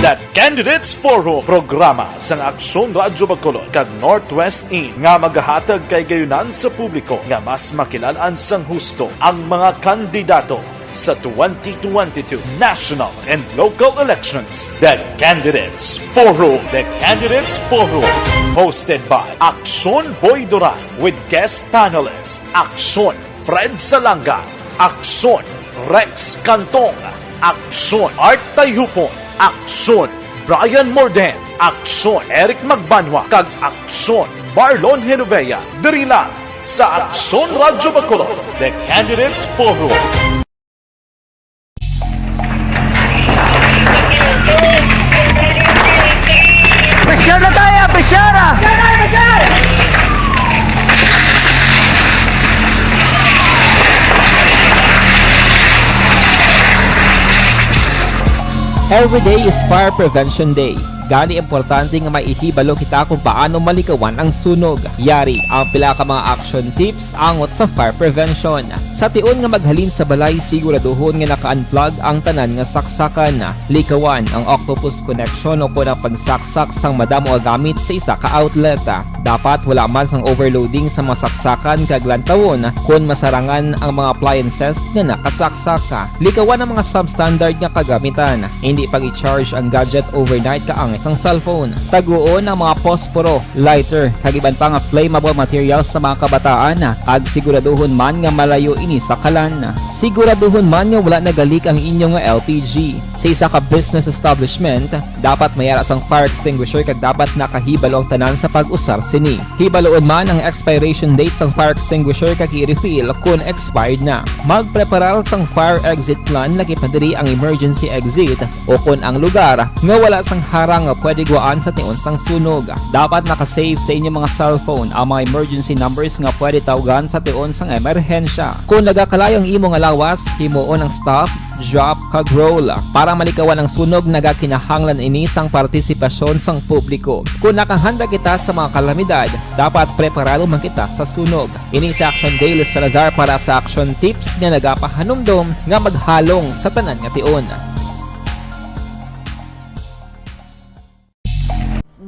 The Candidates Forum, programa sang Aksyon Radyo Bacolod kag Northwest In nga magahatag kay gayunan sa publiko nga mas makilal-an sang husto ang mga kandidato sa twenty twenty-two national and local elections. The Candidates Forum. The Candidates Forum. Hosted by Aksyon Boy Duran with guest panelist Aksyon Fred Salanga, Aksyon Rex Cantong, Aksyon Art Tayhupon, Aksyon Brian Morden, Aksyon Eric Magbanwa, kag Aksyon Marlon Genovea. Diri lang sa Aksyon Radyo Bacolod, The Candidates Forum. Pisyar na tayo, pisyar! Every day is Fire Prevention Day. Gani, importante nga may ihibalo kita kung paano malikawan ang sunog. Yari ang pila ka mga action tips angot sa fire prevention. Sa tion nga maghalin sa balay, siguraduhon nga naka-unplug ang tanan nga saksakan. Likawan ang octopus connection o kon ang pagsaksak sang madamo nga gamit sa isa ka outlet. Dapat wala man sang overloading sa mga saksakan kag lantawon kon masarangan ang mga appliances nga nakasaksak. Likawan ang mga substandard nga kagamitan. Indi pag-i-charge ang gadget overnight kaangay sang cellphone. Taguon ang mga posporo, lighter, kag iban pa nga flammable materials sa mga kabataan, kag siguraduhon man nga malayo ini sa kalan. Siguraduhon man nga wala nagalik ang inyo nga L P G. Sa isa ka business establishment, dapat may ara sang fire extinguisher kag dapat nakahibalo ang tanan sa pag-usar sini. Hibaloon man ang expiration date sang fire extinguisher kag i-refill kon expired na. Magpreparar sang fire exit plan, laki pa diri ang emergency exit o kon ang lugar nga wala sang harang nga pwede gwaan sa tion sang sunog. Dapat naka-save sa inyo mga cellphone ang mga emergency numbers nga pwede tawgan sa tion sang emerhensya. Kon nagakalayo ang imo nga lawas, himuon ang stop, drop, kag roll. Para malikawan ang sunog, nagakinahanglan ini sang partisipasyon sang publiko. Kon nakahanda kita sa mga kalamidad, dapat preparado man kita sa sunog. Ini si Action Dale Salazar para sa Action Tips nga nagapahanumdom nga maghalong sa tanan nga tion.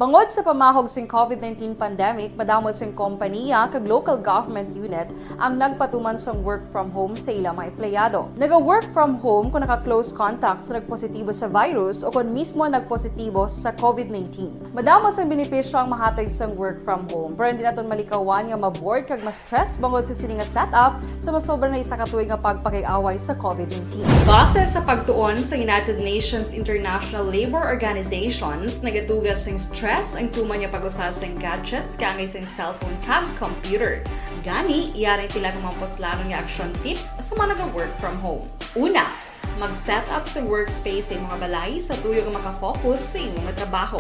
Bangod sa pamahog sing COVID nineteen pandemic, madamo sing kompaniya kag local government unit ang nagpatuman sang work from home sa ila mga empleyado. Naga-work from home kon naka-close contact sa nagpositibo sa virus o kon mismo nagpositibo sa COVID nineteen. Madamo sang benepisyo ang mahatag sang work from home, pero hindi naton malikawan nga ma-bored kag ma-stress bangod sa sini nga setup sa masobra na isa ka tuig nga pagpakig-away sa COVID nineteen. Base sa pagtuon sa United Nations International Labor Organizations, nagatuga sing stress ang tuman nga pag-usa sing gadgets kaangay sing cellphone kag computer. Gani, yari ang pila ka mga puslanon nga action tips sa mga naga-work from home. Una, mag-set up sa workspace sa imong balay sa tuyo nga makafocus sa imong trabaho.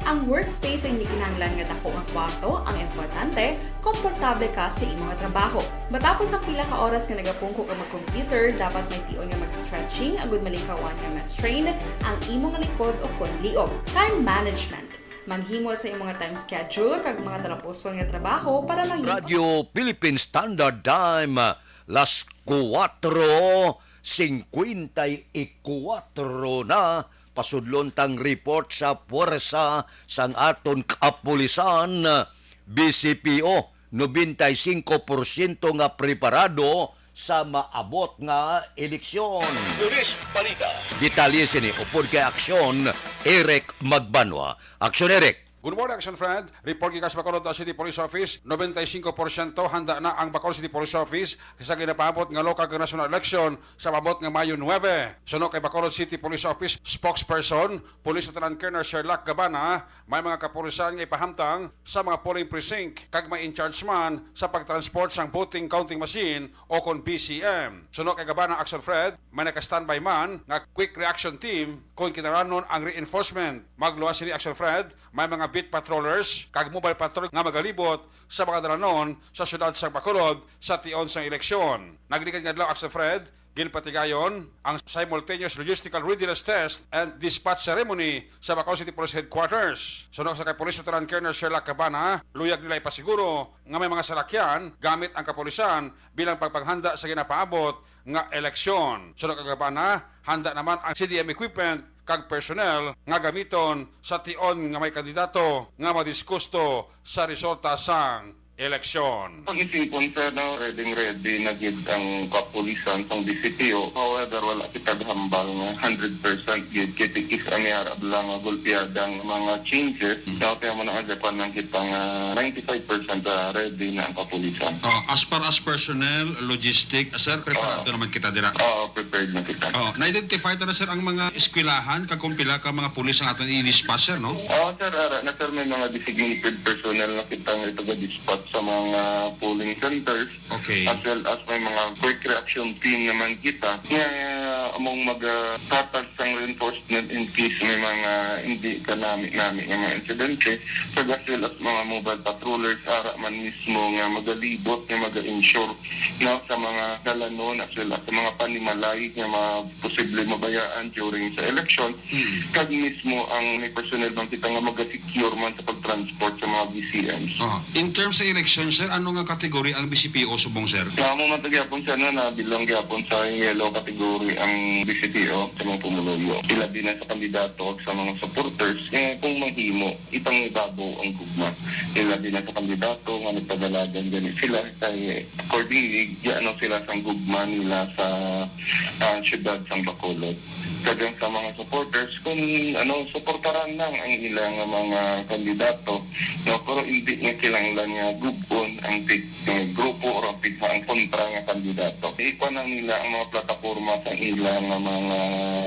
Ang workspace ay hindi kinahanglan nga dako nga kwarto, ang importante, komportable ka sa imong trabaho. Matapos ang pila ka oras nga nagapungko ka mag-computer, dapat may tion nga mag-stretching agud malikawan nga ma-strain ang imong likod o kon liog. Time management. Maghimo sa imong time schedule kag mga talapuson nga trabaho para mahimo. Radyo Philippine Standard Time, las kuwatro singkwenta y kuwatro na. Pasudlon tang report sa puwersa sang aton kapulisan, B C P O, nobenta y singko porsyento nga preparado sa maabot nga eleksyon. Pulis Balita. Detalye sini upod kay Aksyon, Eric Magbanwa. Aksyon, Eric. Good morning, Action Friend. Report gikan sa Bacolod City Police Office, nobenta y singko porsyento handa na ang Bacolod City Police Office sa ginapaabot nga local kag national election sa maabot nga Mayo nuebe. Suno kay Bacolod City Police Office spokesperson, Police Lieutenant Colonel Sherlock Gabana, may mga kapulisan nga ipahamtang sa mga polling precinct kag may in-charge man sa pag-transport sang voting counting machine o kon B C M. Suno kay Gabana, Action Fred, may naka-standby man nga quick reaction team kon kinahanglanon ang reinforcement. Magluwas sini, Action Fred, may mga beat patrollers kag mobile patrol nga magalibot sa mga dalanon sa siyudad sang Bacolod sa tion sang eleksyon. Nagligad nga adlaw, Action Fred, Ginpatigayon ang simultaneous logistical readiness test and dispatch ceremony sa Bacolod City Police Headquarters. Suno sa kay Police Lieutenant Colonel Sherlock Cabana, luyag nila ipasiguro nga may mga salakyan gamit ang kapulisan bilang pagpanghanda sa ginapaabot nga eleksyon. Suno kay Cabana, handa naman ang C D M equipment kag personnel nga gamiton sa tion nga may kandidato nga madiskusto sa resulta sang eleksyon. Pag-isipon, sir, no, ready, ready na gid ang kapulisan sang D C P O. However, wala kita hambal nga hundred percent gid kay tikis ani ara lang nga gulpiada ang mga changes. Mm. Daw kaya mo na nga Japan lang kita nga ninety-five percent ready na ang kapulisan. Oh, as far as personnel, logistic, sir, preparado Oh. naman kita dira. Oo, prepared na kita. Oh, na-identify ta na, sir, ang mga eskwelahan kag kung pila ka mga pulis ang aton i-dispatch, sir, no? Oo, sir, ara na, sir, may mga designated personnel na kita nga ito dispatch sa mga polling centers, Okay. as well as may mga quick reaction team naman kita nga among mag-, ah, tatas sang reinforcement in case may mga hindi kanami-nami nga mga insidente, kag as well as mga mobile patrollers, ara man mismo nga magalibot nga maga-ensure, no, sa mga dalanon as well as sa mga panimalay nga mga posible mabayaan during sa election. Mm. Kag mismo ang may personnel man kita nga maga-secure man sa pag-transport sa mga B C Ms. Oh, in terms sa election, sir, ano nga kategory ang B C P O subong, sir? Kamo man to gyapon, sir, na nabilang gyapon sa yellow category ang B C P O sa mga pumuluyo. Ilabi na sa kandidato ug sa mga supporters, eh, kung mahimo, ipangibabaw ang gugma. Ilabi na sa kandidato nga nagpadalagan gani sila, kay accordingly, giano sila sang gugma nila sa, ah, siyudad sang Bacolod. Kag ang sa mga supporters, kung, ano, suportaran lang ang ilang mga kandidato, no? Pero hindi nga kinahanglan nga gub-on ang pig-, eh, grupo or ang pigha ang kontra nga kandidato. Ikuan lang nila ang mga plataporma sa ilang mga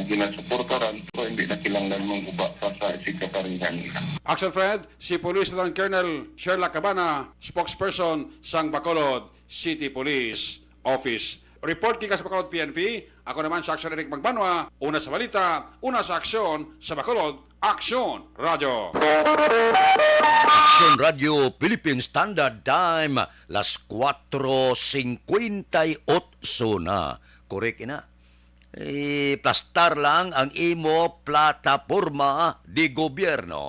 ginasuportaran, pero hindi na kinahanglan manguba pa sa isigkaparihan nila. Action Fred, si Police Lieutenant Colonel Sherlock Cabana, spokesperson sang Bacolod City Police Office. Report gikan sa Bacolod P N P, ako naman si Action Eric Magbanwa, una sa balita, una sa aksyon, sa Bacolod, Aksyon Radio. Action Radio Philippine Standard Time, las cuatro cincuenta y ocho na. Korek na. Iplastar lang ang imo plataporma di gobyerno.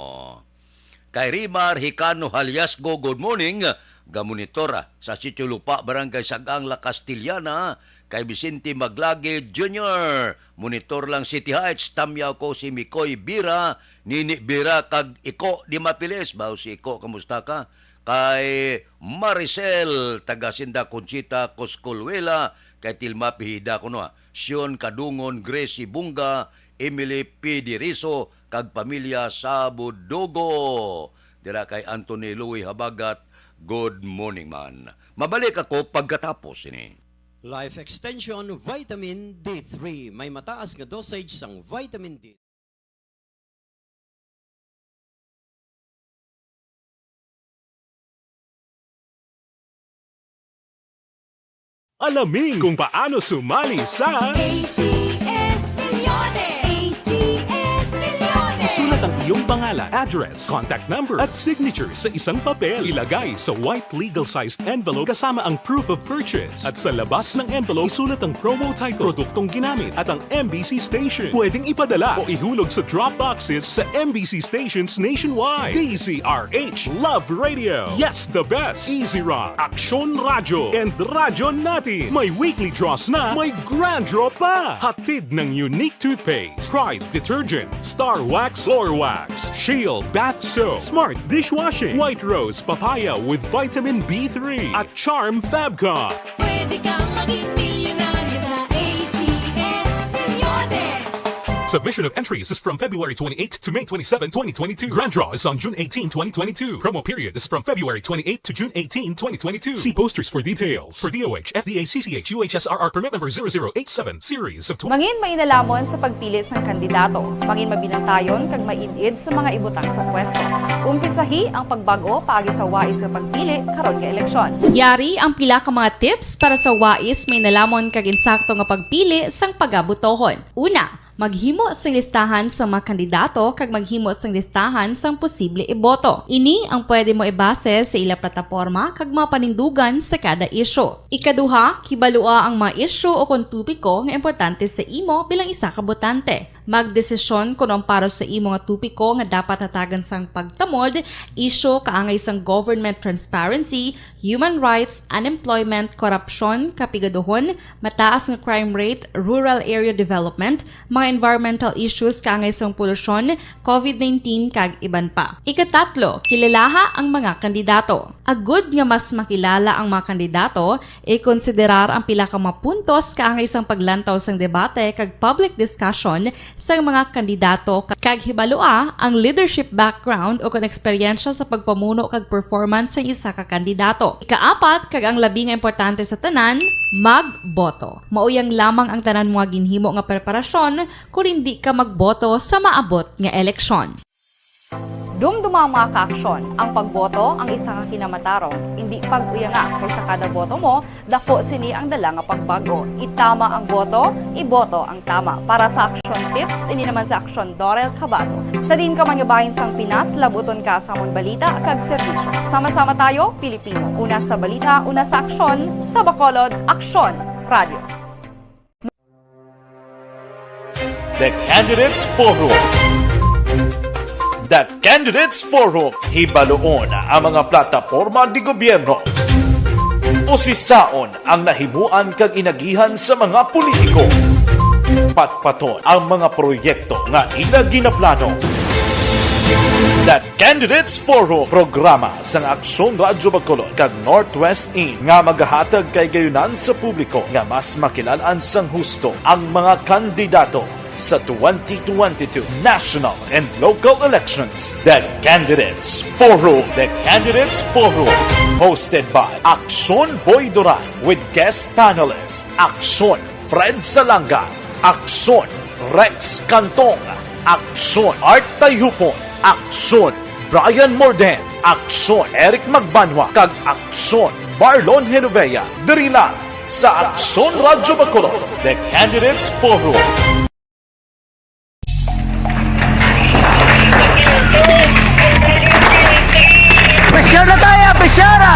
Kay Rimar Hicano Haliasgo, good morning. Gamonitor sa Sitio Lupa, Barangay Sagang, La Castellana. Kay Vicente Maglagi Junior, monitor lang City Heights. Tamyaw ko si Mikoy Bira, Nini Bira, kag Iko Di Mapilis. Baw si Iko, kamusta ka? Kay Maricel, taga Sinda Conchita, Coscolwela. Kay Tilma Pihida, kuno, ah, Sion Kadungon, Gracie Bunga, Emily Pidiriso, kag pamilya sa Budugo. Dira kay Anthony Louie Habagat, good morning man. Mabalik ako pagkatapos sini. Life Extension Vitamin D three. May mataas nga dosage sang vitamin D. Alamin kung paano sumali sa A C S Milyones! A C S Milyones! Isulat ang iyong pangalan, address, contact number, at signature sa isang papel. Ilagay sa white legal-sized envelope kasama ang proof of purchase. At sa labas ng envelope, isulat ang promo title, produktong ginamit, at ang M B C station. Pwedeng ipadala o ihulog sa drop boxes sa M B C stations nationwide. D Z R H, Love Radio, Yes the Best, Easy Rock, Aksyon Radyo, and Radyo Natin. May weekly draws na, may grand draw pa. Hatid ng Unique Toothpaste, Pride Detergent, Star Wax Floor Wax, Shield Bath Soap, Smart Dishwashing, White Rose Papaya with Vitamin B three, at Charm Fabcon. Pwede kang maging milyonaryo sa A C S Milyones. Submission of entries is from February twenty-eighth to May twenty-seven, twenty twenty-two. Grand draw is on June eighteen, twenty twenty-two. Promo period is from February twenty-eighth to June eighteen, twenty twenty-two. See posters for details. For D O H, F D A, C C H, U H S R R permit number zero zero eight seven, series of twenty. Mangin mainalamon sa pagpili sang kandidato. Mangin mabinantayon kag maid-id sa mga ibutang sa pwesto. Umpisahi ang pagbag-o paagi sa wais nga pagpili karon nga eleksyon. Yari ang pila ka mga tips para sa wais, mainalamon kag insakto nga pagpili sang pagabotohon. Una, Maghimo sing listahan sang mga kandidato kag maghimo sing listahan sang posible iboto. Ini ang pwede mo ibase sa ila plataporma kag mga panindugan sa kada isyu. Ikaduha, kibalua ang mga isyu o kon topiko nga importante sa imo bilang isa ka botante. Magdesisyon kon ang para sa imo nga topiko nga dapat hatagan sang pagtamod, isyu kaangay sang government transparency, human rights, unemployment, korupsyon, kapigaduhon, mataas nga crime rate, rural area development, mga environmental issues kaangay sang polusyon, covid nineteen, kag iban pa. Ikatatlo, kilalaha ang mga kandidato. Agud nga mas makilala ang mga kandidato, ikonsiderar ang pila ka mga puntos kaangay sang paglantaw sang debate kag public discussion sang mga kandidato, kag hibalua ang leadership background o kon eksperyensya sa pagpamuno kag performance sang isa ka kandidato. Ikaapat, kag ang labi nga importante sa tanan, magboto. Mao yang lamang ang tanan mo nga ginhimo nga preparasyon kon indi ka magboto sa maabot nga eleksyon. Dumduma, mga ka-aksyon, ang pagboto ang isa ka kinamatarong, indi pag-uyanga, kay sa kada boto mo, dako sini ang dala nga pagbag-o. Itama ang boto, iboto ang tama. Para sa Aksyon Tips, ini naman si Aksyon Dorel Cabato. Sa diin ka man nga bahin sang Pinas, labuton ka sa amon balita kag serbisyo. Sama-sama tayo, Pilipino. Una sa balita, una sa aksyon, sa Bacolod, Aksyon Radio. The Candidates Forum. The Candidates Forum. Hibaluon ang mga plataporma di gobyerno. Usisaon ang nahimuan kag inagihan sa mga politiko. Patpaton ang mga proyekto nga ila ginaplano. The Candidates Forum, programa sang Aksyon Radyo Bacolod kag Northwest In nga magahatag kay gayunan sa publiko nga mas makilal-an sang husto ang mga kandidato sa twenty twenty-two national and local elections. The Candidates Forum. The Candidates Forum, hosted by Aksyon Boy Duran with guest panelist Aksyon Fred Salanga, Aksyon Rex Cantong, Aksyon Art Tayhupon, Aksyon Brian Morden, Aksyon Eric Magbanwa, kag Aksyon Marlon Genovea. Diri lang sa Aksyon Radyo Bacolod, The Candidates Forum. Pisyar na tayo, pisyar na!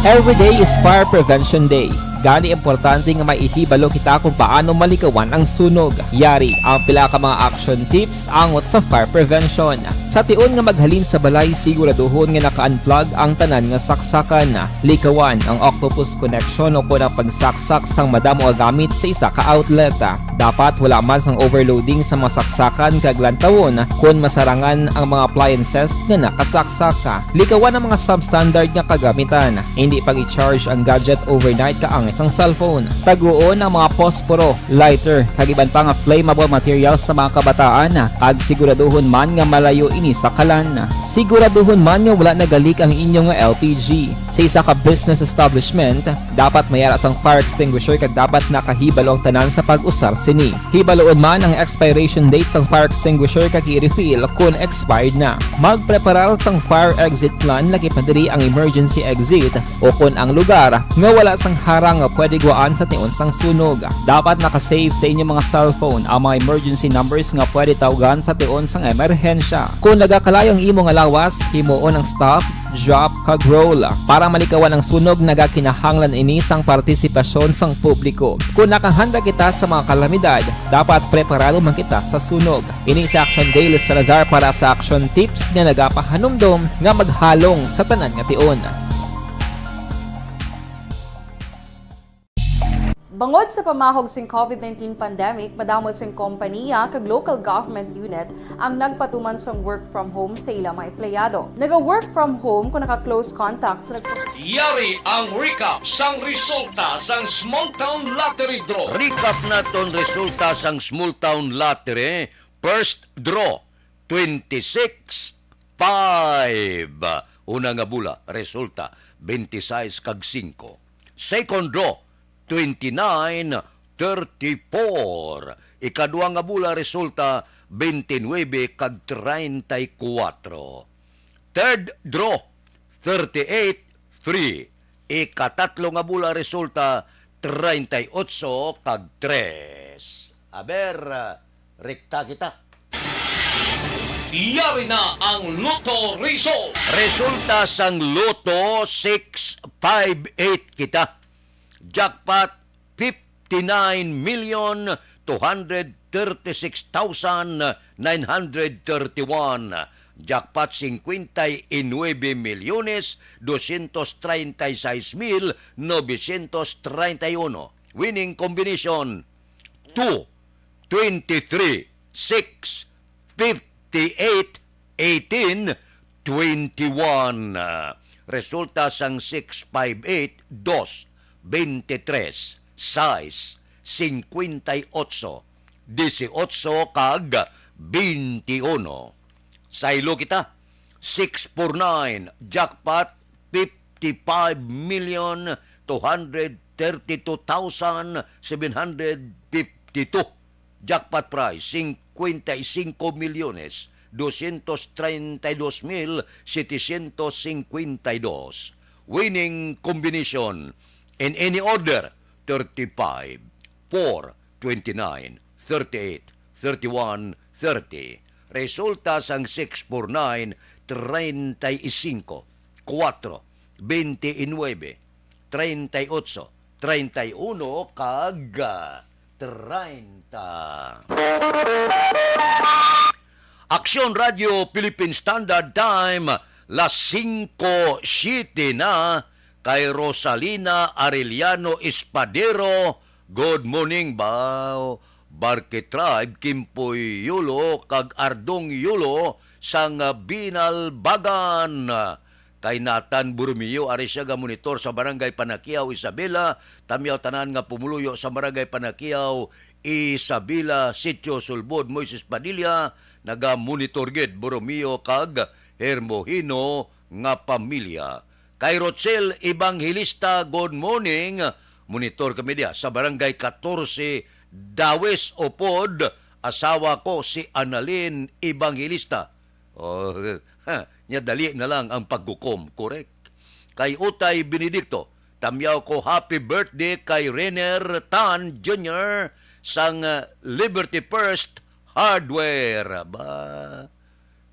Every day is Fire Prevention Day. Gani, importante nga may ihibalo kita kung paano malikawan ang sunog. Yari ang pila ka mga action tips angot sa fire prevention. Sa tion nga maghalin sa balay, siguraduhon nga naka-unplug ang tanan nga saksakan. Likawan ang octopus connection o kon ang pagsaksak sang madamo nga gamit sa isa ka outlet. Dapat wala man sang overloading sa mga saksakan kag lantawon kon masarangan ang mga appliances nga nakasaksak. Likawan ang mga substandard nga kagamitan. Hindi pag-i-charge ang gadget overnight kaangay sang cellphone. Taguon ang mga posporo, lighter, kag iban pa nga flammable materials sa mga kabataan, kag siguraduhon man nga malayo ini sa kalan. Siguraduhon man nga wala nagalik ang inyo nga L P G. Sa isa ka business establishment, dapat may ara sang fire extinguisher kag dapat nakahibalo ang tanan sa pag-usar sini. Hibaluon man ang expiration date sang fire extinguisher kag i-refill kon expired na. Magpreparar sang fire exit plan, lakip na diri ang emergency exit o kon ang lugar nga wala sang harang nga pwede gwaan sa tion sang sunog. Dapat naka-save sa inyo mga cellphone ang mga emergency numbers nga pwede tawgan sa tion sang emerhensya. Kon nagakalayo ang imo nga lawas, himuon ang stop, drop, kag roll. Para malikawan ang sunog, nagakinahanglan ini sang partisipasyon sang publiko. Kon nakahanda kita sa mga kalamidad, dapat preparado man kita sa sunog. Ini si Action Dale Salazar para sa Action Tips nga nagapahanumdom nga maghalong sa tanan nga tion. Bangod sa pamahog sing covid nineteen pandemic, madamo sing kompaniya kag local government unit ang nagpatuman sang work from home sa ila mga empleyado. Naga-work from home kon naka-close contact sa nagpa- Yari ang recap sang resulta sang Small Town Lottery Draw. Recap naton resulta sang Small Town Lottery. First draw, twenty-six five. Una nga bula, resulta, twenty-six kag singko. Second draw, twenty-nine thirty-four. Ikadua nga bula, resulta, twenty-nine kag treinta y cuatro. Third draw, thirty-eight three. Ikatatlo nga bola resulta, treinta y ocho kag tres. Aber, rekta kita. Yari na ang Lotto result. Resulta sang Lotto, six five eight kita. Jackpot, fifty-nine million two hundred thirty-six thousand nine hundred thirty-one. Jackpot, cincuenta y nueve millones doscientos treinta y seis mil novecientos treinta y uno. Winning combination, two, twenty-three, six, fifty-eight, eighteen, twenty-one. Resulta sang six five eight, dos, twenty-three, sais, cincuenta y ocho, dieciocho, kag twenty-uno. Saylo kita, six four nine, jackpot, fifty-five million two hundred thirty-two thousand seven hundred fifty-two. Jackpot prize, cincuenta y cinco millones doscientos treinta y dos mil setecientos cincuenta y dos. Winning combination in any order, thirty-five, four, twenty-nine, thirty-eight, thirty-one, thirty. Resulta sang six four nine, treinta y cinco, cuatro, twenty-nueve, treinta y ocho, treinta y uno, kag, ah, treinta. Aksyon Radio Philippine Standard Time, las cinco siete na. Kay Rosalina Arellano Espadero, good morning, baw. Barke Tribe, Kimpoy Yulo, kag Ardong Yulo, sang Binalbagan. Kay Nathan Borromeo, ari siya nga monitor sa Barangay Panakiaw, Isabela. Tamyaw tanan nga pumuluyo sa Barangay Panakiaw, Isabela, Sitio Sulbod, Moises Padilla, naga-monitor gid, Borromeo kag Hermohino nga pamilya. Kay Rochelle Evangelista, good morning. Monitor kami diya sa Barangay Catorce, Dawis, Upod. Asawa ko si Annalyn Evangelista. Oh, ha, nya dali na lang ang paghukom, correct? Kay Utay Benedicto, tamyaw ko happy birthday kay Renner Tan Junior sang, uh, Liberty First Hardware. Ba?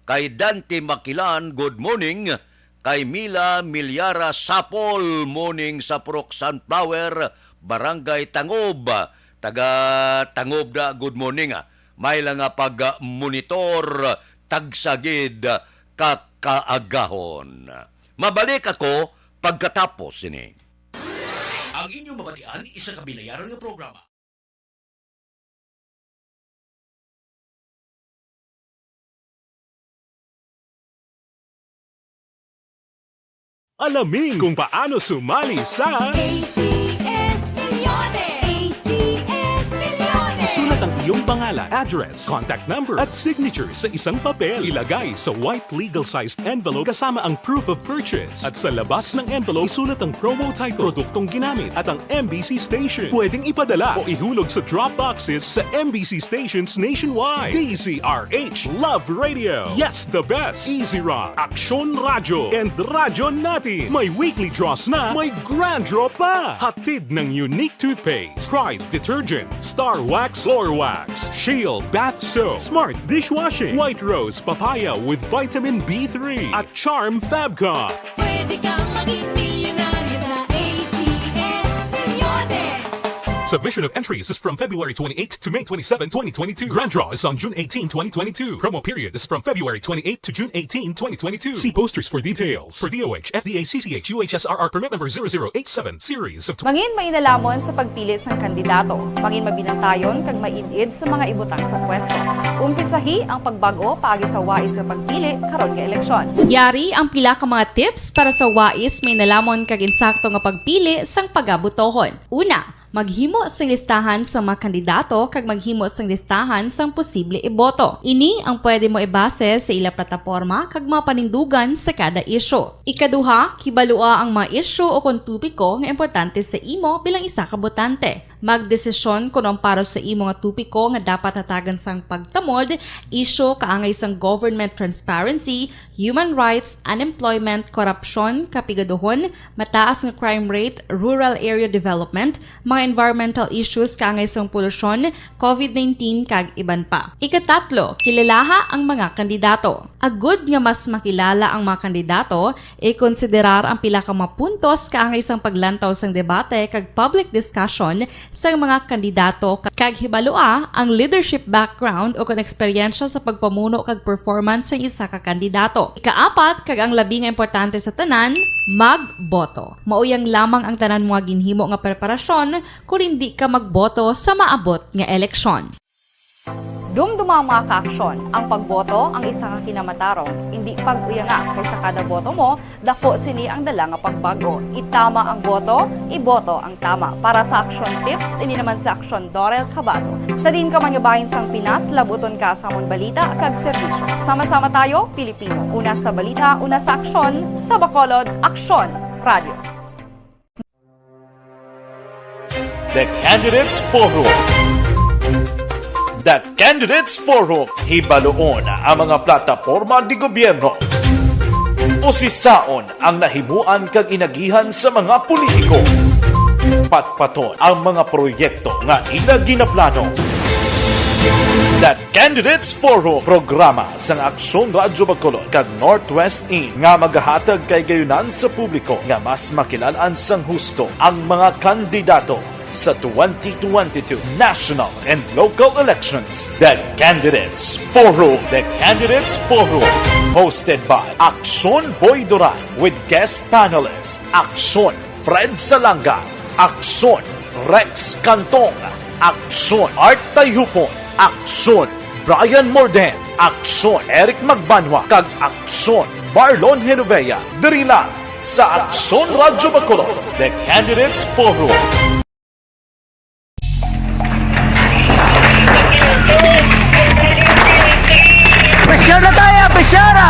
Kay Dante Makilan, good morning. Kay Mila Milyara Sapol, morning sa Purok Sunflower, Barangay Tangob. Taga Tangob na, good morning, ah. May lang nga pag-monitor, tagsa gid ka kaagahon. Mabalik ako pagkatapos sini. Ang inyong mabatian, isa ka binayaran nga programa. Alamin kung paano sumali sa A C S Milyones! A C S Milyones! Isulat ang iyong pangalan, address, contact number, at signature sa isang papel. Ilagay sa white legal-sized envelope kasama ang proof of purchase. At sa labas ng envelope, isulat ang promo title, produktong ginamit, at ang M B C station. Pwedeng ipadala o ihulog sa drop boxes sa M B C stations nationwide. D Z R H, Love Radio. Yes, the best. Easy Rock, Aksyon Radyo, and Radyo Natin. May weekly draws na, may grand draw pa. Hatid ng Unique Toothpaste, Pride Detergent, Star Wax Floor Wax, Shield Bath Soap, Smart Dishwashing, White Rose Papaya with Vitamin B three, at Charm Fab Cup. Pwede kang maging milyonaryo sa A C S Milyones. Submission of entries is from February twenty-eight to May twenty-seven, twenty twenty-two. Grand draw is on June eighteen, twenty twenty-two. Promo period is from February twenty-eight to June eighteen, twenty twenty-two. See posters for details. For D O H, F D A, C C H, U H S R R permit number zero zero eight seven, series of tw- Mangin mainalamo sa pagpili sang kandidato. Mangin mabinantayon kag maid-id sa mga ibutang sa pwesto. Umpisahi ang pagbag-o paagi sa wais nga pagpili karon nga eleksyon. Yari ang pila ka mga tips para sa wais, mainalamo kag insakto nga pagpili sang pagabutohon. Una, Maghimo sing listahan sang mga kandidato kag maghimo sing listahan sang posible iboto. Ini ang pwede mo ibase sa ila plataporma kag mga panindugan sa kada isyu. Ikaduha, kibalua ang mga isyu o kon topiko nga importante sa imo bilang isa ka botante. Magdesisyon kon ang para sa imo nga topiko nga dapat hatagan sang pagtamod, isyu kaangay sang government transparency, human rights, unemployment, korupsyon, kapigaduhon, mataas nga crime rate, rural area development, mga environmental issues kaangay sang polusyon, covid nineteen, kag iban pa. Ikatatlo, kilalaha ang mga kandidato. Agud nga mas makilala ang mga kandidato, ikonsiderar ang pila ka mga puntos kaangay sang paglantaw sang debate kag public discussion sang mga kandidato ka-, kag hibalua ang leadership background o kon eksperyensya sa pagpamuno kag performance sang isa ka kandidato. Ikaapat, kag ang labi nga importante sa tanan, magboto. Mao yang lamang ang tanan mo nga ginhimo nga preparasyon kon indi ka magboto sa maabot nga eleksyon. Dumduma, mga ka-aksyon, ang pagboto ang isa ka kinamatarong, indi pag-uyanga, kay sa kada boto mo, dako sini ang dala nga pagbag-o. Itama ang boto, iboto ang tama. Para sa Aksyon Tips, ini naman si Aksyon Dorel Cabato. Sa diin ka man nga bahin sang Pinas, labuton ka sa amon balita kag serbisyo. Sama-sama tayo, Pilipino. Una sa balita, una sa aksyon, sa Bacolod, Aksyon Radio. The Candidates Forum. The Candidates Forum. Hibaluon ang mga plataporma de gobyerno. Usisaon ang nahimuan kag inagihan sa mga politiko. Patpaton ang mga proyekto nga ila ginaplano. The Candidates Forum, programa sang Aksyon Radyo Bacolod kag Northwest In nga magahatag kay gayunan sa publiko nga mas makilal-an sang husto ang mga kandidato sa twenty twenty-two national and local elections. The Candidates Forum. The Candidates Forum, hosted by Aksyon Boy Duran with guest panelist Aksyon Fred Salanga, Aksyon Rex Cantong, Aksyon Art Tayhupon, Aksyon Brian Morden, Aksyon Eric Magbanwa, kag Aksyon Marlon Genovea. Diri lang sa Aksyon Radyo Bacolod, The Candidates Forum. Presyar na tayo, presyar na!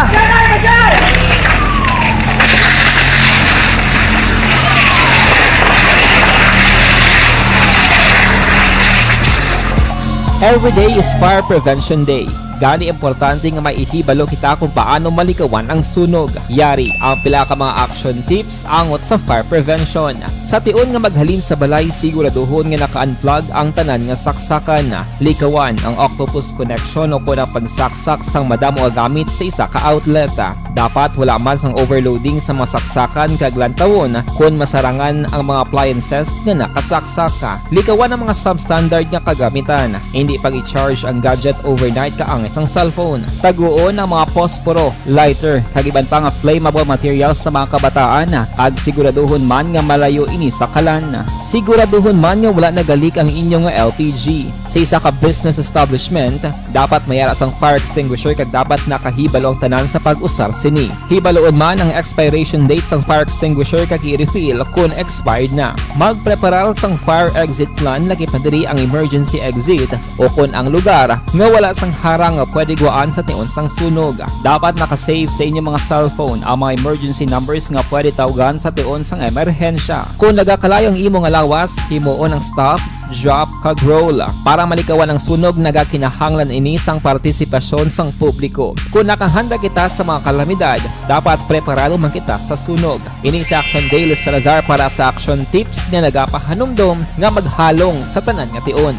Every day is Fire Prevention Day. Gani, importante nga may ihibalo kita kung paano malikawan ang sunog. Yari ang pila ka mga action tips angot sa fire prevention. Sa tion nga maghalin sa balay, siguraduhon nga naka-unplug ang tanan nga saksakan. Likawan ang octopus connection o kon ang pagsaksak sang madamo nga gamit sa isa ka outlet. Dapat wala man sang overloading sa mga saksakan kag lantawon kon masarangan ang mga appliances nga nakasaksak. Likawan ang mga substandard nga kagamitan. Hindi pag-i-charge ang gadget overnight kaangay sang cellphone. Taguon ang mga posporo, lighter, kag iban pa nga flammable materials sa mga kabataan, kag siguraduhon man nga malayo ini sa kalan. Siguraduhon man nga wala nagalik ang inyo nga L P G. Sa isa ka business establishment, dapat may ara sang fire extinguisher kag dapat nakahibalo ang tanan sa pag-usar sini. Hibaluon man ang expiration date sang fire extinguisher kag i-refill kon expired na. Magpreparar sang fire exit plan, lakip na diri ang emergency exit o kon ang lugar nga wala sang harang nga pwede guwaan sa tion sang sunog. Dapat naka-save sa inyo mga cellphone ang mga emergency numbers nga pwede tawgan sa tion sang emerhensya. Kon nagakalayo ang imo nga lawas, himuon ang stop, drop, kag roll. Para malikawan ang sunog, nagakinahanglan ini sang partisipasyon sang publiko. Kon nakahanda kita sa mga kalamidad, dapat preparado man kita sa sunog. Ini si Action Daily Salazar para sa Action Tips nga nagapahanumdom nga maghalong sa tanan nga tion.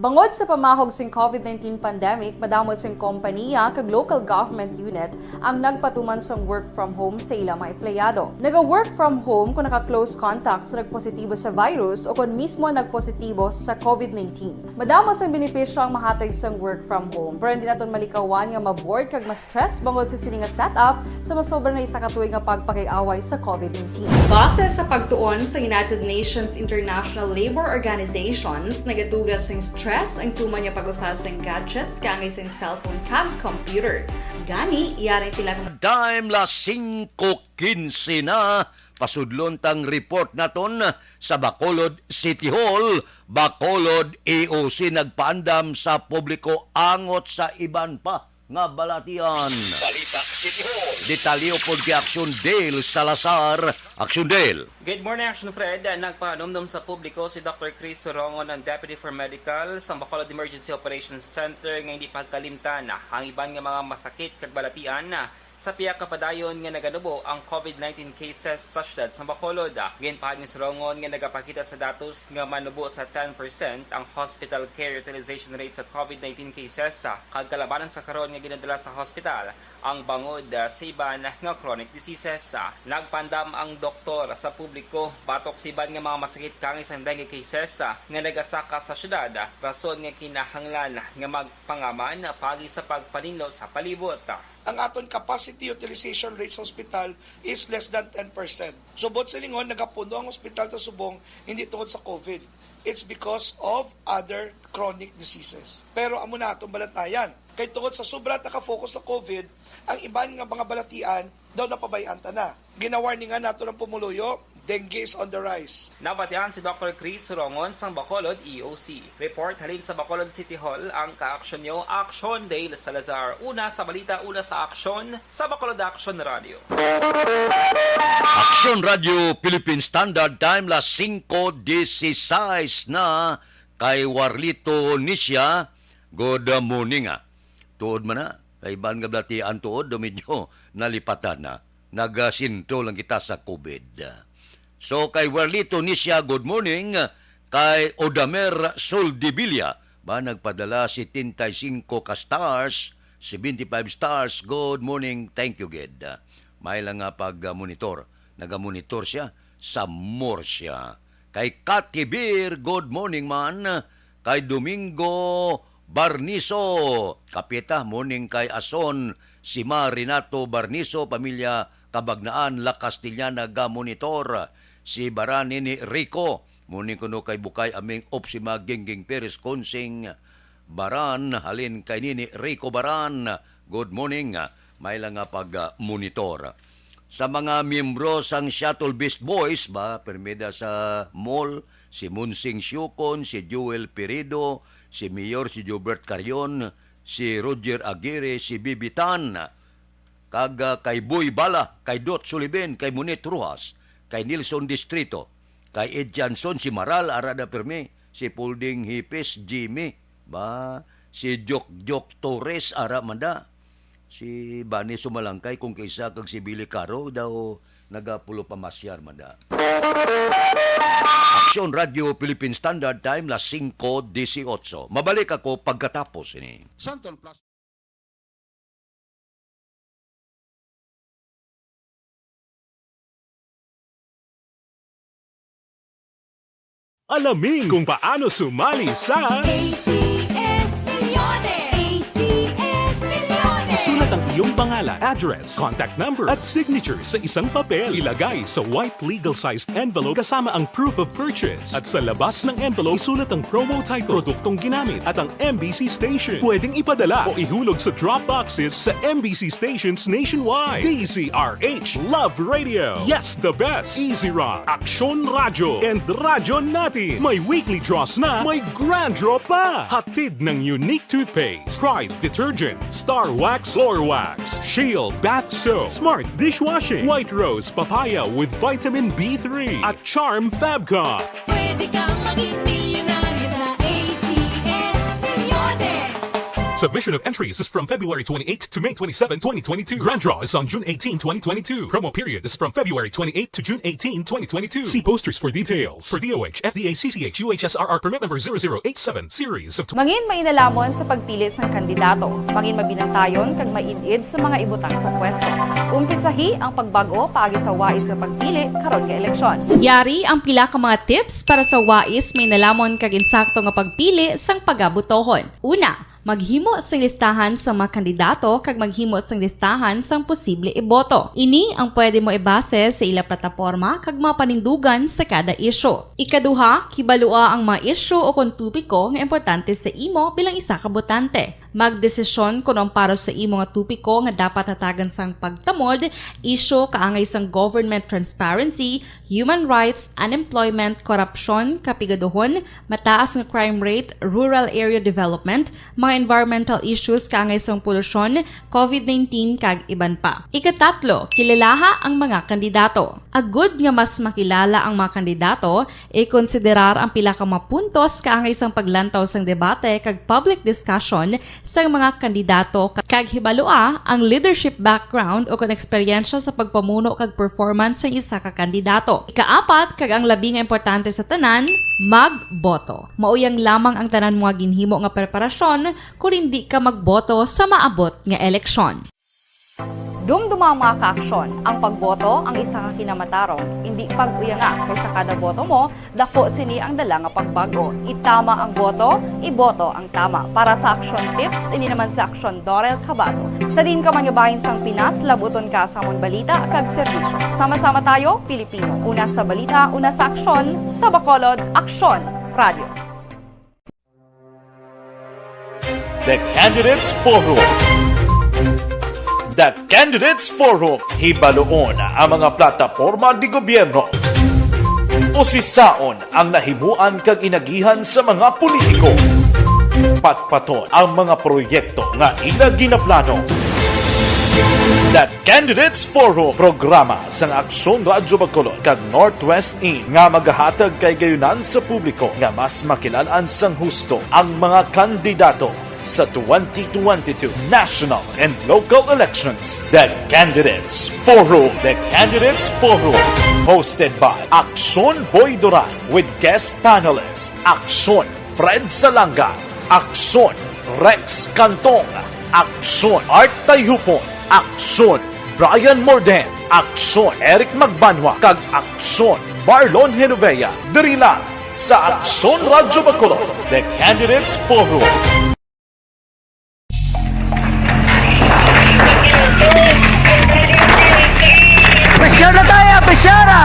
Bangod sa pamahog sing covid nineteen pandemic, madamo sing kompaniya kag local government unit ang nagpatuman sang work from home sa ila mga empleyado. Naga-work from home kung naka-close contact sa nagpositibo sa virus o kon mismo nagpositibo sa covid nineteen. Madamo sang benepisyo ang mahatag sang work from home, pero hindi naton malikawan nga ma-bored kag ma-stress bangod sa sini nga setup sa masobra na isa ka tuig nga pagpakig-away sa covid nineteen. Base sa pagtuon sa United Nations International Labour Organizations, nagatuga sing stress ang tuman nga pag-usa sing gadgets kaangay sing cellphone kag computer. Gani, yari sila Dime las cinco quince na, pasudlon tang report naton sa Bacolod City Hall, Bacolod E O C nagpaandam sa publiko angot sa iban pa nga balatian. Balita City Hall. Detalye pod kay Action Dale Salazar. Action Dale. Good morning, Action Fred. Nagpahanumdom sa publiko si Doctor Chris Sorongon, ang Deputy for Medical sa Bacolod Emergency Operations Center, nga hindi pagkalimtan ang iban nga mga masakit kag balatian sa pihak nga padayon nga naganubo ang COVID nineteen cases sa siyudad sa Bacolod. Ginpahayag ni Sorongon nga nagapakita sa datos nga manubo sa ten percent ang hospital care utilization rate sa COVID nineteen cases, kag kalabanan sa karon nga ginadala sa hospital ang bangod, ah, sa iban nga chronic diseases. Nagpaandam ang doktor sa publiko batok sa iban nga mga masakit kangis sang dengue cases, ah, nga nagasaka sa siyudad, ah, rason nga kinahanglan nga magpangaman paagi sa pagpaninlo sa palibot. Ang aton capacity utilization rate sa ospital is less than ten percent. Subot silingon, nagapuno ang ospital sa subong, hindi tungod sa COVID. It's because of other chronic diseases. Pero amo na atong balantayan. Kay tungod sa sobra ta ka-focus sa COVID, ang iban nga mga balatian daw napabayaan ta na. Ginawarningan nato ang pumuluyo, dengue is on the rise. Nabatian si Doctor Chris Sorongon sang Bacolod E O C. Report halin sa Bacolod City Hall, ang kaaksyon nyo, Action Dale Salazar. Una sa balita, una sa aksyon, sa Bacolod Action Radio. Action Radio Philippine Standard Time, las singko dieciséis na. Kay Warlito Nisha, good morning, ah. Tuod man na, kay iban nga balatian tuod, do medyo nalipatan na. Nagasintro lang kita sa COVID. So, kay Warlito Nisha, good morning. Kay Odamer Soldevilla, ba, nagpadala setenta y cinco ka stars, seventy-five stars, good morning, thank you, gid. May lang nga pag-monitor. Nagamonitor siya sa Murcia. Kay Kati Beer, good morning man. Kay Domingo Barniso, kapita, morning kay Ason, si Ma Renato Barniso, pamilya Kabagnaan, La Castellana, nagamonitor. Si Baran Nini Rico, morning kuno kay Bukay Aming Opsima, Gingging Perez, Kunsing Baran, halin kay Nini Rico Baran, good morning. May lang nga pag-monitor. Sa mga miyembro sang Shuttle Beast Boys, ba, permida sa mall, si Monsing Siukon, si Joel Peredo, si Mayor, si Jobert Carion, si Roger Aguirre, si Bibi Tan, kag, ah, kay Boy Bala, kay Dot Sulibin, kay Monet Rojas, kay Nelson Distrito, kay Ed Johnson, si Maral, ara da pirmi, si Pulding Hipis, Jimmy, ba, si Jok Jok Torres, ara man da. Si Bani Sumalangkay, kung kaisa, kag si Billy Caro daw nagapulo pamasyar man da. Aksyon Radio Philippine Standard Time, las singko dieciocho. Mabalik ako pagkatapos ini. Santon Plus. Alamin kung paano sumali sa A C S Milyones! A C S Milyones! Isulat ang iyong pangalan, address, contact number, at signature sa isang papel. Ilagay sa white legal-sized envelope kasama ang proof of purchase. At sa labas ng envelope, isulat ang promo title, produktong ginamit, at ang M B C station. Pwedeng ipadala o ihulog sa drop boxes sa M B C stations nationwide. D Z R H Love Radio. Yes, the best. Easy Rock, Aksyon Radyo, and Radyo Natin. May weekly draws na, may grand draw pa. Hatid ng Unique Toothpaste, Pride Detergent, Star Wax Floor Wax, Shield Bath Soap, Smart Dishwashing, White Rose Papaya with Vitamin B three, at Charm Fabcon. Pwede kang maging milyonaryo sa A C S Milyones. Submission of entries is from February twenty-eighth to May twenty-seven, twenty twenty-two. Grand draw is on June eighteen, twenty twenty-two. Promo period is from February twenty-eighth to June eighteen, twenty twenty-two. See posters for details. For D O H, F D A, C C H, U H S R R permit number zero zero eight seven, series of tw- Mangin mainalamon sa pagpili sang kandidato. Mangin mabinantayon kag maid-id sa mga ibutang sa pwesto. Umpisahi ang pagbag-o paagi sa wais nga pagpili karon nga eleksyon. Yari ang pila ka mga tips para sa wais, mainalamon kag insakto nga pagpili sang pagabutohon. Una, Maghimo sing listahan sang mga kandidato kag maghimo sing listahan sang posible iboto. Ini ang pwede mo ibase sa ila plataporma kag mga panindugan sa kada isyu. Ikaduha, kibalua ang mga isyu o kon topiko nga importante sa imo bilang isa ka botante. Magdesisyon kon ang para sa imo nga topiko nga dapat hatagan sang pagtamod, isyu kaangay sang government transparency, human rights, unemployment, korupsyon, kapigaduhon, mataas nga crime rate, rural area development, mga environmental issues kaangay sang polusyon, covid nineteen, kag iban pa. Ikatatlo, kilalaha ang mga kandidato. Agud nga mas makilala ang mga kandidato, ikonsiderar ang pila ka mga puntos kaangay sang paglantaw sang debate kag public discussion sang mga kandidato, kag hibalua ang leadership background o kon eksperyensya sa pagpamuno kag performance sang isa ka kandidato. Ikaapat, kag ang labi nga importante sa tanan, magboto. Mao yang lamang ang tanan mo nga ginhimo nga preparasyon kon indi ka magboto sa maabot nga eleksyon. Dumduma ang mga kaaksyon. Ang pagboto ang isa ka kinamatarong. Indi pag-uyanga, kay sa kada boto mo, dako sini ang dala nga pagbag-o. Itama ang boto, iboto ang tama. Para sa Aksyon Tips, ini naman si Aksyon Dorel Cabato. Sa diin ka man nga bahin sang Pinas, labuton ka sa amon balita kag serbisyo. Sama-sama tayo, Pilipino. Una sa balita, una sa aksyon, sa Bacolod, Aksyon Radio. The Candidates Forum. The Candidates Forum. Hibaluon ang mga plataporma di gobyerno. Usisaon ang nahimuan kag inagihan sa mga politiko. Patpaton ang mga proyekto nga ila ginaplano. The Candidates Forum, programa sang Aksyon Radyo Bacolod kag Northwest In nga magahatag kay gayunan sa publiko nga mas makilal-an sang husto ang mga kandidato sa twenty twenty-two national and local elections. The Candidates Forum. The Candidates Forum, hosted by Aksyon Boy Duran with guest panelist Aksyon Fred Salanga, Aksyon Rex Cantong, Aksyon Art Tayhupon, Aksyon Brian Morden, Aksyon Eric Magbanwa, kag Aksyon Marlon Genovea. Diri lang sa Aksyon Radyo Bacolod, The Candidates Forum. Presyara na tayo! Presyara!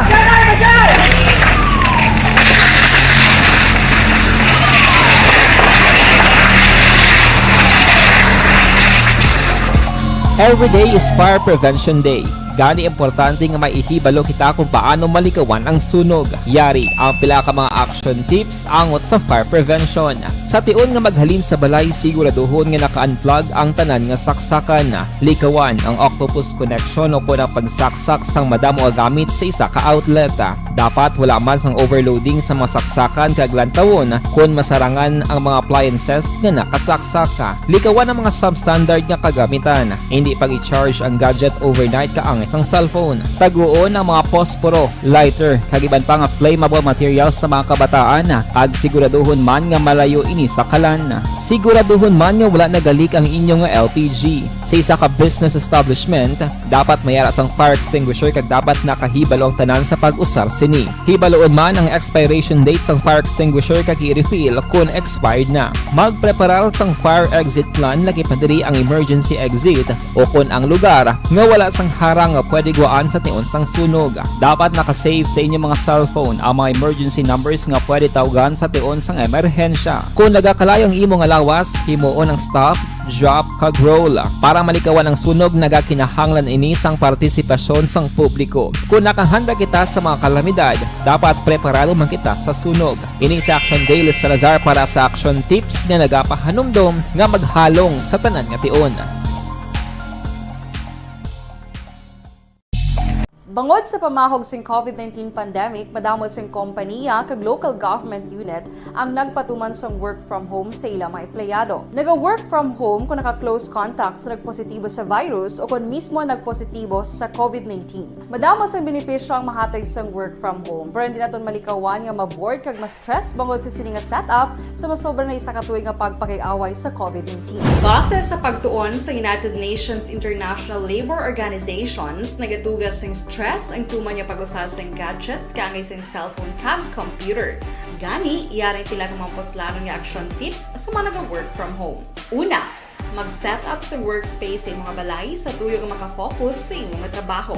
Every day is Fire Prevention Day. Gani, importante nga may ihibalo kita kung paano malikawan ang sunog. Yari ang pila ka mga action tips angot sa fire prevention. Sa tion nga maghalin sa balay, siguraduhon nga naka-unplug ang tanan nga saksakan. Likawan ang octopus connection o kon ang pagsaksak sang madamo nga gamit sa isa ka outlet. Dapat wala man sang overloading sa mga saksakan kag lantawon kon masarangan ang mga appliances nga nakasaksak. Likawan ang mga substandard nga kagamitan. Hindi pag-i-charge ang gadget overnight kaangay sang cellphone. Taguon ang mga posporo, lighter, kag iban pa nga flammable materials sa mga kabataan, kag siguraduhon man nga malayo ini sa kalan. Siguraduhon man nga wala nagalik ang inyo nga L P G. Sa isa ka business establishment, dapat may ara sang fire extinguisher kag dapat nakahibalo ang tanan sa pag-usar sini. Hibaluon man ang expiration date sang fire extinguisher kag i-refill kon expired na. Magpreparar sang fire exit plan, lakip na diri ang emergency exit o kon ang lugar nga wala sang harang nga pwede guwaan sa tion sang sunog. Dapat naka-save sa inyo mga cellphone ang mga emergency numbers nga pwede tawgan sa tion sang emerhensya. Kon nagakalayo ang imo nga lawas, himuon ang stop, drop, kag roll. Para malikawan ang sunog, nagakinahanglan ini sang partisipasyon sang publiko. Kon nakahanda kita sa mga kalamidad, dapat preparado man kita sa sunog. Ini si Action Daily Salazar para sa Action Tips nga nagapahanumdom nga maghalong sa tanan nga tion. Bangod sa pamahog sing covid nineteen pandemic, madamo sing kompaniya kag local government unit ang nagpatuman sang work from home sa ila mga empleyado. Naga-work from home kung naka-close contact sa nagpositibo sa virus o kon mismo nagpositibo sa covid nineteen. Madamo sang benepisyo ang mahatag sang work from home, pero hindi naton malikawan nga ma-bored kag ma-stress bangod sa sini nga setup sa masobra na isa ka tuig nga pagpakig-away sa covid nineteen. Base sa pagtuon sa United Nations International Labour Organizations, nagadugang sing stress stress ang tuman nga pag-usar sang gadgets kaangay sang cellphone kag computer. Gani, yari ang pila ka mga puslanon nga action tips sa mga naga-work from home. Una, mag-set up sa workspace sa imong balay sa tuyo nga makafocus sa imong trabaho.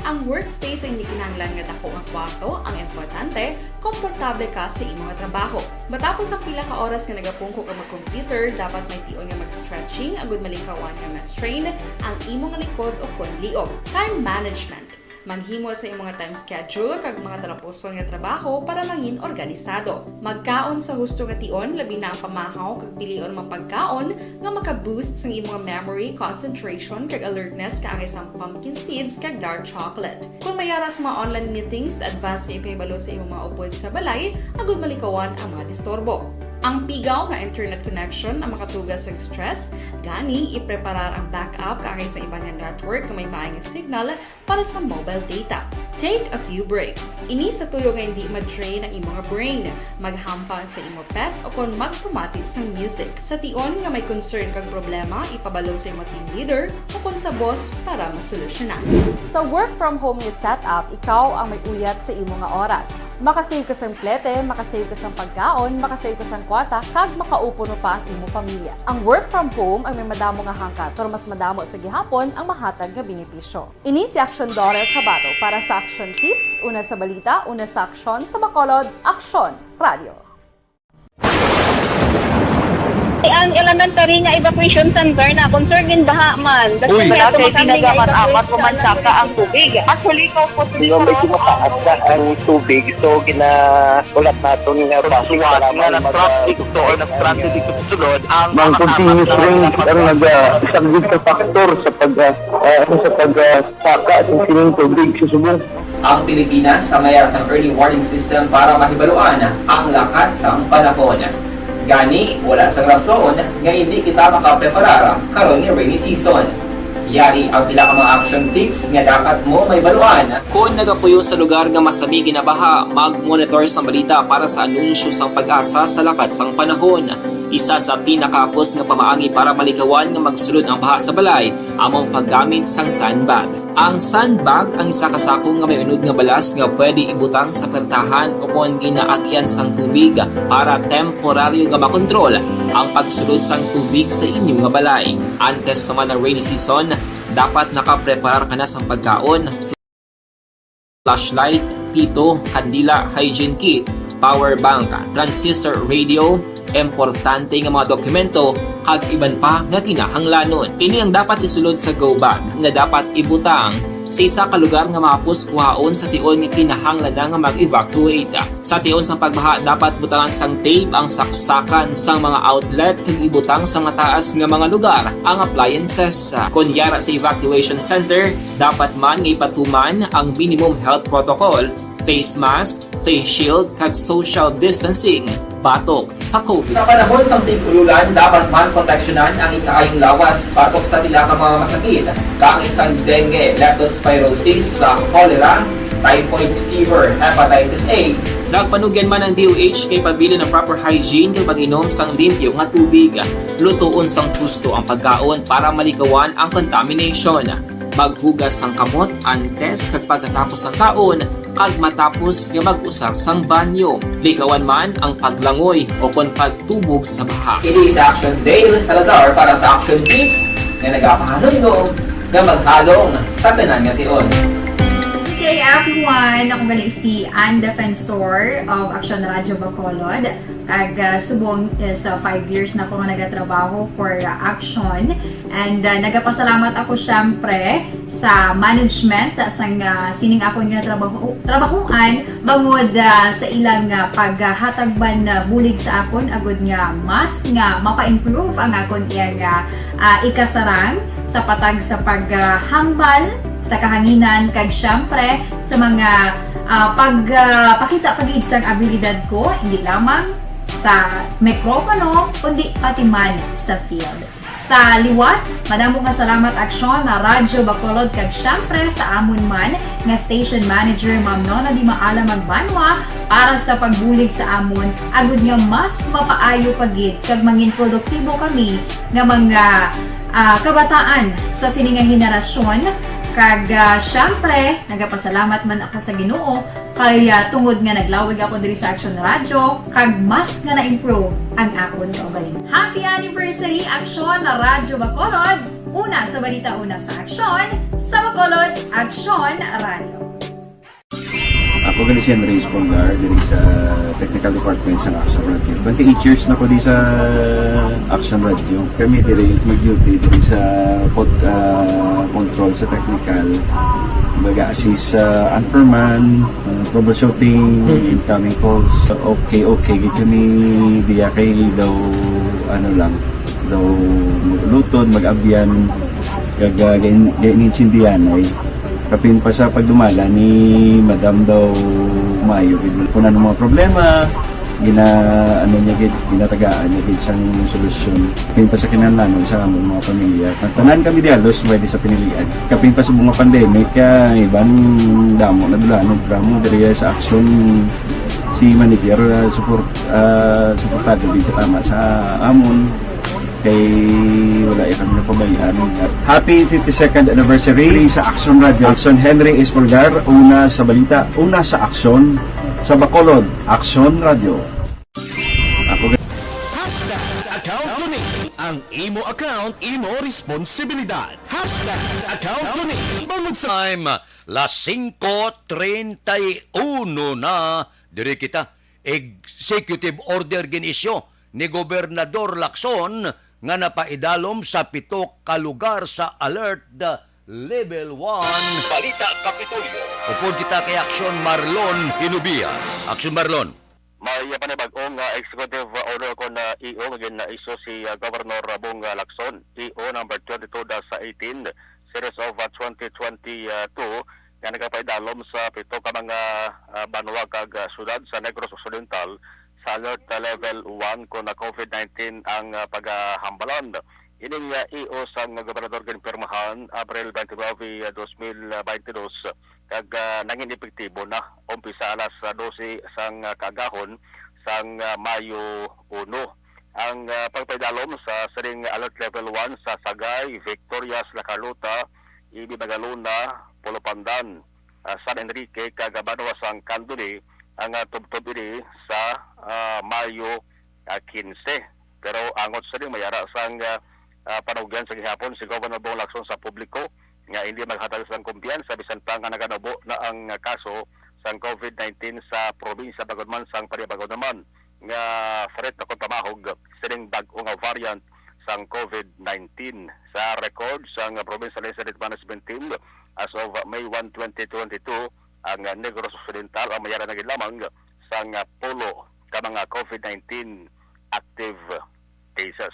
Ang workspace ay hindi kinahanglan nga dako nga kwarto, ang importante, komportable ka sa imong trabaho. Matapos ang pila ka oras nga nagapungko ka mag-computer, dapat may tion nga mag-stretching agud malikawan nga ma-strain ang imong likod o kon liog. Time management. Maghimo sa imong time schedule kag mga talapuson nga trabaho para mangin organisado. Magkaon sa husto nga tion, labi na ang pamahaw kag pilion mga pagkaon nga maka-boost sang imong memory, concentration, kag alertness kaangay sang pumpkin seeds kag dark chocolate. Kung may ara sa mga online meetings, advance nga ipahibalo sa imong mga upod sa balay agud malikawan ang mga disturbo. Ang pigaw nga internet connection ang makatuga sa stress, gani ipreparar ang backup kaangay sa iban nga network nga may maay nga signal para sa mobile data. Take a few breaks. Ini sa tuyo nga hindi ma-drain ang imong brain. Maghampang sa imo pet o kon magpamati sang music. Sa tion nga may concern kag problema, ipabalo sa imo team leader o kon sa boss para masolusyonan. Sa work from home nga setup, ikaw ang may uyat sa imo nga oras. Makasave ka sang plete, makasave ka sang pagkaon, makasave ka sang kwarta, kag makaupuno pa ang imo pamilya. Ang work from home ang may madamo nga hangkat, pero mas madamo sa gihapon ang mahatag nga benepisyo. Ini si Action Daughter Kabato para sa Action Tips, una sa balita, una sa aksyon, sa Bacolod, Aksyon Radio. Ang elementary nga evacuation center na concerned in baha man. Uy, Kasi wala kay kami nga tinaga man evacuation amat o man saka ang tubig. Actually, ko po Di ba may tumataas na ang tubig, so ginaulat naton nga basi Suwat para nga mag- nag-traffic to or nag-transit dito sa sulod ang Mang mga continuous tapat na rain ang nag-, ah, isa gid ka factor sa pag, ah, ah, sa pag, ah, saka sa sining tubig sa subong. Ang Pilipinas ang may sang early warning system para mahibaluan ang lakat sang panahon. Gani, wala sang rason nga hindi kita makapreparar karon nga rainy season. Yari ang pila ka mga action tips nga dapat mo mahibaluan. Kon nagapuyo sa lugar nga masami ginabaha, mag-monitor sang balita para sa anunsyo sang PAGASA sa lakat sang panahon. Isa sa pinakahapos nga pamaagi para malikawan nga magsulod ang baha sa balay amo ang paggamit sang sandbag. Ang sandbag ang isa ka sako nga may unod nga balas nga pwede ibutang sa pertahan o kon ginaagian sang tubig para temporaryo nga makontrol ang pagsulod sang tubig sa inyo nga balay. Antes pa man ang rainy season, dapat nakapreparar ka na sang pagkaon, flashlight, pito, kandila, hygiene kit, power bank, transistor radio, importante nga mga dokumento, kag iban pa nga kinahanglanon. Ini ang dapat isulod sa go bag nga dapat ibutang sa isa ka lugar nga mahapos kuhaon sa tion nga kinahanglan na nga mag-evacuate. Sa tion sang pagbaha, dapat butangan sang tape ang saksakan sang mga outlet kag ibutang sa mataas nga mga lugar ang appliances. Kon yara sa evacuation center, dapat man nga ipatuman ang minimum health protocol, face mask, face shield, kag social distancing batok sa COVID. Sa panahon sang tig-ululan, dapat man proteksyonan ang ikaayong lawas batok sa pila ka mga masakit, kaangay sang dengue, leptospirosis, sa cholera, typhoid fever, hepatitis A. Nagpanugyan man ang D O H nga ipabilin ang proper hygiene kag pag-inom sang limpyo nga tubig. Lutoon sang husto ang pagkaon para malikawan ang contamination. Maghugas sang kamot antes kag pagkatapos sang kaon, kag matapos nga mag-usar sang banyo. Likawan man ang paglangoy o kon pagtubog sa baha. Ini si Action Dale Salazar para sa Action Tips nga nagapahanumdom nga maghalong sa tanan nga tion. Good day, everyone! Ako gali si Ann Defensor of Action Radio Bacolod. Kag, ah, subong is, ah, five years na ako nga nagatrabaho for, ah, Action. And, ah, nagapasalamat ako, syempre, sa management, ah, sang, ah, sining akon nga trabaho, trabahuan, bangod, ah, sa ilang, ah, paghatag man, ah, bulig sa akon, agud nga mas nga mapa-improve ang akon iyang, ah, ah, ikasarang sa patag sa paghambal sa kahanginan, kag syempre sa mga, ah, pag, ah, pakita pa gid sang abilidad ko, hindi lamang sa mikropono, kundi pati man sa field. Sa liwat, madamo nga salamat, Aksyon, na Radyo Bacolod, kag syempre sa amon man nga station manager, Ma'am Nona Di Maala Magbanwa, para sa pagbulig sa amon, agud nga mas mapaayo pa gid kag mangin produktibo kami nga mga, ah, kabataan sa sini nga henerasyon, Kag, ah, syempre, nagapasalamat man ako sa Ginoo, kay, ah, tungod nga naglawig ako diri sa Action Radio, kag mas nga na-improve ang akon kaugalingon. Happy anniversary, Action Radio Bacolod! Una sa balita, una sa aksyon, sa Bacolod, Action Radio. Ako gani si Henry Espolgar, diri sa technical department sa Action Radio. Twenty-eight years na ko di sa Action Radio. Kami diri mag-duty diri sa pod, ah, control sa technical. Mag-assist sa anchorman, ah, troubleshooting, incoming calls. Okay, okay. Gid kami diya kay daw, ano lang, daw lutod, mag-abyan, kag, ah, gain-, gainintindihan ay. Kapin pa sa pagdumala ni Madam daw maayo gid. Kung ano mga problema, gina-, ano niya gid, ginatagaan niya gid sang solusyon. Kapin pa sa kinahanglanon sa among mga pamilya. Tanan kami di halos pwede sa pinilian. Kapin pa sa mga pandemic, ah, iban damo na dula, ano, damo diri sa aksyon si manager, ah, support, ah, suportado gid tama sa amon. Kay wala ya kami napabayaan. Happy fifty-second anniversary sa Action Radio. Action Henry Espolgar, una sa balita, una sa aksyon, sa Bacolod, Action Radio. Ako ga- Hashtag account ko ni. Ang imo account, imo responsibilidad. Hashtag account ko ni. Bangod sa time, las singko treinta y uno na, diri kita. Executive order gin-issue ni Gobernador Lacson nga napaidalom sa pito ka lugar sa Alert Level one. Balita Kapitolyo. Upod kita kay Aksyon Marlon Hinubia. Aksyon Marlon. May, ah, panibag-o nga executive, ah, order ko na E O nga gin-issue si, ah, Governor Bong, ah, Lacson, E O number twenty-two dash eighteen, series of, ah, twenty twenty-two, nga nagapaidalom sa pito ka mga, ah, banwa kag, ah, syudad sa Negros Occidental sa Alert Level one kon, ah, COVID nineteen ang, ah, pagahambalan. Ining, ah, E O sang gobernador ginpirmahan Abril twenty-nine, ah, dos mil twenty-two, kag, ah, nangin epektibo na umpisa alas, ah, dose sang, ah, kaagahon sang, ah, Mayo uno. Ang, ah, pagpaidalom sa sining Alert Level one sa Sagay, Victorias, La Carlota, Ibi, Magalona, Pulo Pandan, ah, San Enrique, kag, ah, banwa sang Candoni ang, ah, tubtob ini sa, ah, Mayo, ah, quince. Pero angot sa ding mayara sang, ah, ah, panugyan sa gihapon si Governor Bong Lacson sa publiko nga hindi maghatag sang kumpiyansa bisan pa nga naganubo na ang, ah, kaso sang COVID nineteen sa probinsya, bangod man sang panibag-o naman nga threat na kon pamahog sining bag-o nga variant sang COVID nineteen. Sa record sang Provincial Incident Management Team, as of May one, twenty twenty-two, ang Negros Occidental ang mayara na gid lamang sang pulo ka mga COVID nineteen active cases.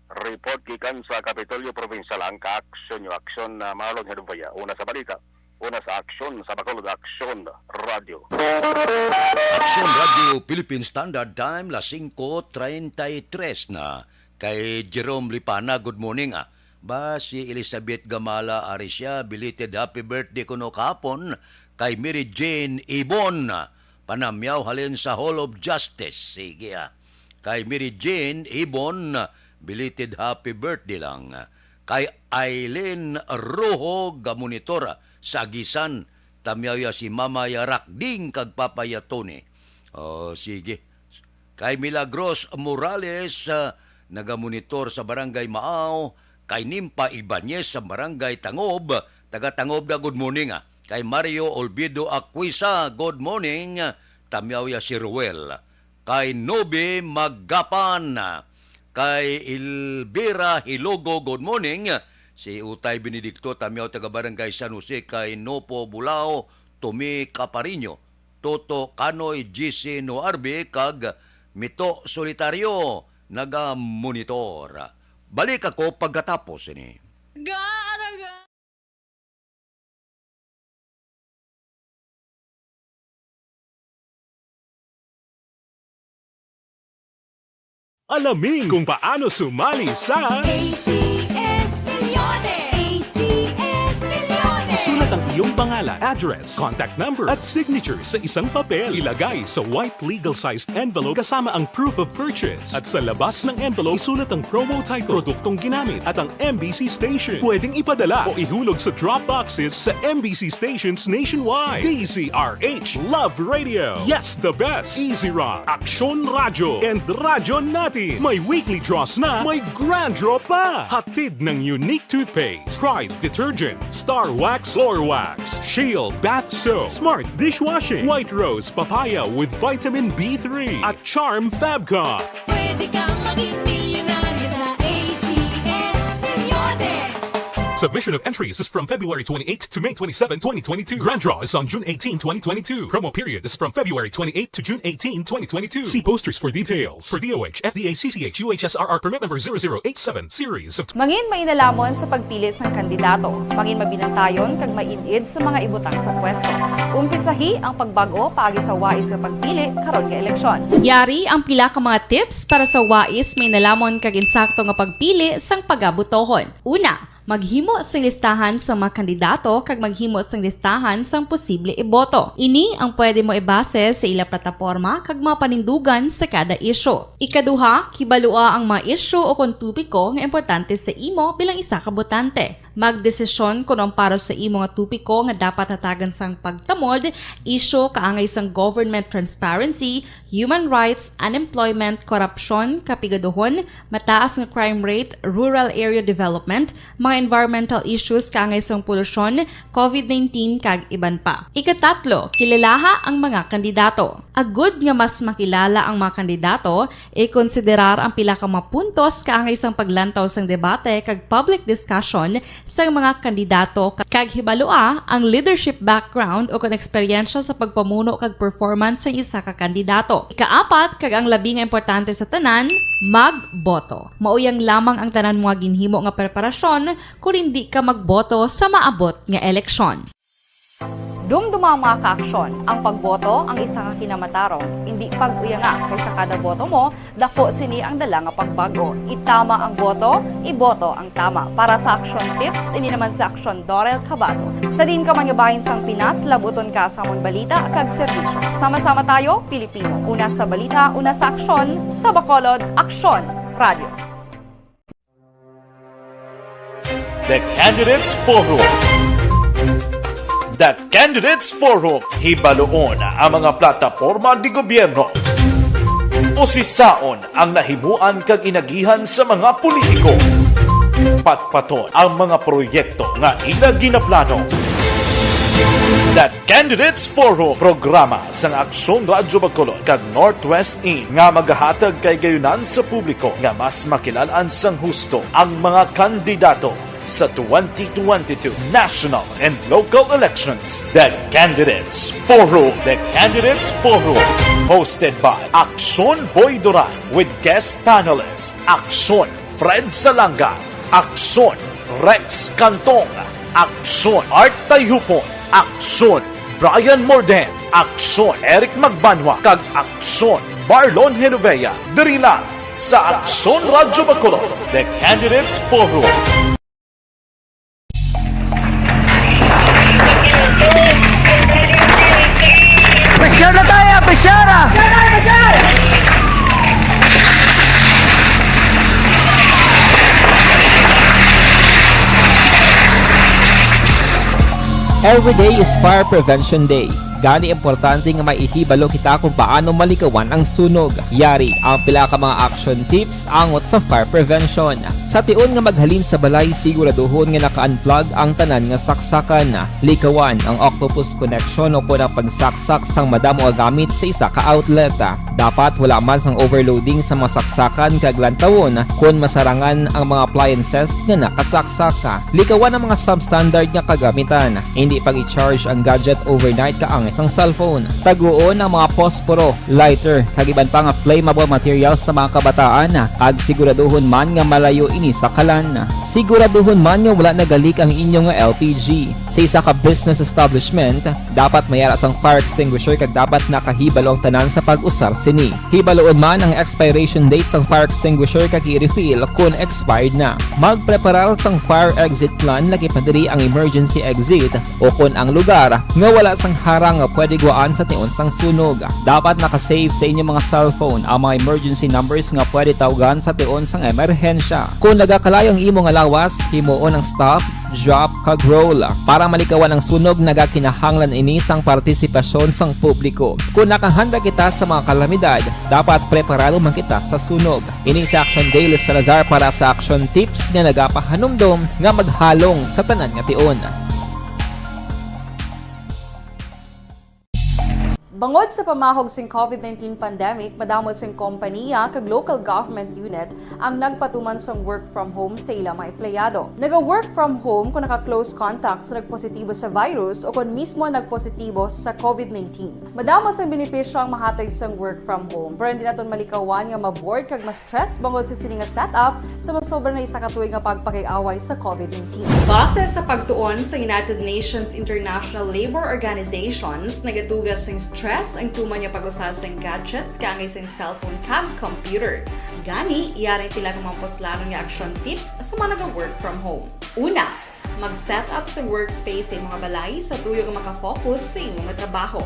Report gikan sa Kapitolyo Provincial, ang kaaksyon nyo, Aksyon, ah, Marlon Hinubia. Una sa balita, una sa aksyon, sa Bacolod Aksyon Radio. Aksyon Radio Philippine Standard Time, las singko treinta y tres na. Kay Jerome Lipana, good morning, ah. Ba, si Elizabeth Gamala, ari siya, belated happy birthday kuno kahapon. Kay Mary Jane Ibon, panamyaw halin sa Hall of Justice. Sige, ah. Kay Mary Jane Ibon, belated happy birthday lang. Kay Aileen Rojo, gamonitor sa Agisan, tamyaw ya si Mama ya Rakding kag Papa ya Tony. Oh, sige. Kay Milagros Morales, ah, nagamonitor sa Barangay Maaw. Kay Nimpa Ibanez sa Barangay Tangob, taga Tangob na, good morning, ah. Kay Mario Olvido Aquisa, good morning. Tamyaw ya si Ruel. Kay Nobe Magapan, kay Elvira Hilogo, good morning. Si Utay Benedicto, tamyaw, taga Barangay San Jose, kay Nopo Bulao, Tumi Caparino, Toto Kanoy, G C Noarbe, kag Mito Solitario, nagamonitor. Balik ako pagkatapos ini. Gaaraga. Alamin kung paano sumali sa A C S Milyones! A C S Milyones! Sulat ang iyong pangalan, address, contact number, at signature sa isang papel. Ilagay sa white legal-sized envelope kasama ang proof of purchase. At sa labas ng envelope, isulat ang promo title, produktong ginamit, at ang M B C station. Pwedeng ipadala o ihulog sa drop boxes sa M B C stations nationwide. D Z R H Love Radio. Yes, the best. Easy Rock, Aksyon Radyo, and Radyo Natin. May weekly draws na, may grand draw pa. Hatid ng Unique Toothpaste, Pride Detergent, Star Wax, Floor Wax, Shield Bath Soap, Smart Dishwashing, White Rose Papaya with Vitamin B three, at Charm Fabcon. Pwede kang maging milyonaryo sa A C S Milyones. Submission of entries is from February twenty-eighth to May twenty-seven, twenty twenty-two. Grand draw is on June eighteen, twenty twenty-two. Promo period is from February twenty-eighth to June eighteen, twenty twenty-two. See posters for details. For D O H, F D A, C C H, U H S R R permit number zero zero eight seven, series of Mangin mainalamon sa pagpili sang kandidato. Mangin mabinantayon kag maid-id sa mga ibutang sa pwesto. Umpisahi ang pagbag-o paagi sa wais nga pagpili karon nga eleksyon. Yari ang pila ka mga tips para sa wais, mainalamon kag insakto nga pagpili sang pagabutohon. Una, maghimo sing listahan sa mga kandidato kag maghimo sing listahan sang posible iboto. Ini ang pwede mo ibase sa ila plataporma kag mga panindugan sa kada isyu. Ikaduha, kibalua ang mga isyu o kon topiko nga importante sa imo bilang isa ka botante. Magdesisyon kon ang para sa imo nga topiko nga dapat hatagan sang pagtamod, isyu kaangay sang government transparency, human rights, unemployment, korupsyon, kapigaduhon, mataas nga crime rate, rural area development, mga environmental issues kaangay sang polusyon, covid nineteen, kag iban pa. Ikatatlo, kilalaha ang mga kandidato. Agud nga mas makilala ang mga kandidato, ikonsiderar ang pila ka mga puntos kaangay sang paglantaw sang debate kag public discussion sang mga kandidato, kag hibalua ang leadership background o kon eksperyensya sa pagpamuno kag performance sang isa ka kandidato. Ikaapat, kag ang labi nga importante sa tanan, magboto. Mauyang lamang ang tanan mo nga ginhimo nga preparasyon kon indi ka magboto sa maabot nga eleksyon. Dumduma, mga kaaksyon, ang pagboto ang isa ka kinamatarong, indi pag-uyanga, kay sa kada boto mo, daku sini ang dala nga pagbag-o. Itama ang boto, iboto ang tama. Para sa Aksyon Tips, ini naman si Aksyon Dorel Cabato. Sa diin ka man nga bahin sang Pinas, labuton ka sa amon balita kag serbisyo. Sama-sama tayo, Pilipino. Una sa balita, una sa aksyon, sa Bacolod, Aksyon Radio. The Candidates Forum. The Candidates Forum. Hibaluon ang mga plataporma de gobyerno. Usisaon ang nahimuan kag inagihan sa mga politiko. Patpaton ang mga proyekto nga ila ginaplano. The Candidates Forum, programa sang Aksyon Radyo Bacolod kag Northwest In nga magahatag kahigayonan sa publiko nga mas makilalan sang husto ang mga kandidato sa twenty twenty-two national and local elections. The Candidates Forum. The Candidates Forum, hosted by Aksyon Boy Duran with guest panelist Aksyon Fred Salanga, Aksyon Rex Cantong, Aksyon Art Tayhupon, Aksyon Brian Morden, Aksyon Eric Magbanwa, kag Aksyon Marlon Genovea. Diri lang sa Aksyon Radyo Bacolod, The Candidates Forum. Pressure na tayo, pressure! Every day is Fire Prevention Day. Gani, importante nga maihibalo kita kung paano malikawan ang sunog. Yari ang pila ka mga action tips angot sa fire prevention. Sa tion nga maghalin sa balay, siguraduhon nga naka-unplug ang tanan nga saksakan. Likawan ang octopus connection o kon ang pagsaksak sang madamo nga gamit sa isa ka outlet. Dapat wala man sang overloading sa mga saksakan kag lantawon kon masarangan ang mga appliances nga nakasaksak. Likawan ang mga substandard nga kagamitan. Hindi pag-i-charge ang gadget overnight kaang Isang cellphone. Taguon ang mga posporo, lighter, kag iban pa nga flammable materials sa mga kabataan, kag siguraduhon man nga malayo ini sa kalan. Siguraduhon man nga wala nagalik ang inyo nga L P G. Sa isa ka business establishment, dapat may ara sang fire extinguisher kag dapat nakahibalo ang tanan sa pag-usar sini. Hibaluon man ang expiration date sang fire extinguisher kag i-refill kon expired na. Magpreparar sang fire exit plan, lakip na diri ang emergency exit, o kon ang lugar nga wala sang harang nga pwede guwaan sa tion sang sunog. Dapat naka-save sa inyong mga cellphone ang mga emergency numbers nga pwede tawgan sa tion sang emerhensya. Kon nagakalayo ang imo nga lawas, himuon ang stop, drop, kag roll. Para malikawan ang sunog, nagakinahanglan ini sang partisipasyon sang publiko. Kon nakahanda kita sa mga kalamidad, dapat preparado man kita sa sunog. Ini si Action Daily Salazar para sa Action Tips nga nagapahanumdom nga maghalong sa tanan nga tion. Bangod sa pamahog sing covid nineteen pandemic, madamo sing kompaniya kag local government unit ang nagpatuman sang work from home sa ila mga empleyado. Naga-work from home kung naka-close contact sa nagpositibo sa virus o kon mismo nagpositibo sa covid nineteen. Madamo sang benepisyo ang mahatag sang work from home, pero hindi naton malikawan nga ma-bored kag ma-stress bangod sa sini nga setup sa masobra na isa ka tuig nga pagpakig-away sa covid nineteen. Base sa pagtuon sa United Nations International Labour Organizations, nagatuga sing stress ang tuman nga pag-usa sang gadgets kaangay sang cellphone kag computer. Gani, yari ang pila ka mga puslanon nga action tips sa mga naga-work from home. Una, mag-set up sa workspace sa imong balay sa tuyo nga maka-focus sa imong trabaho.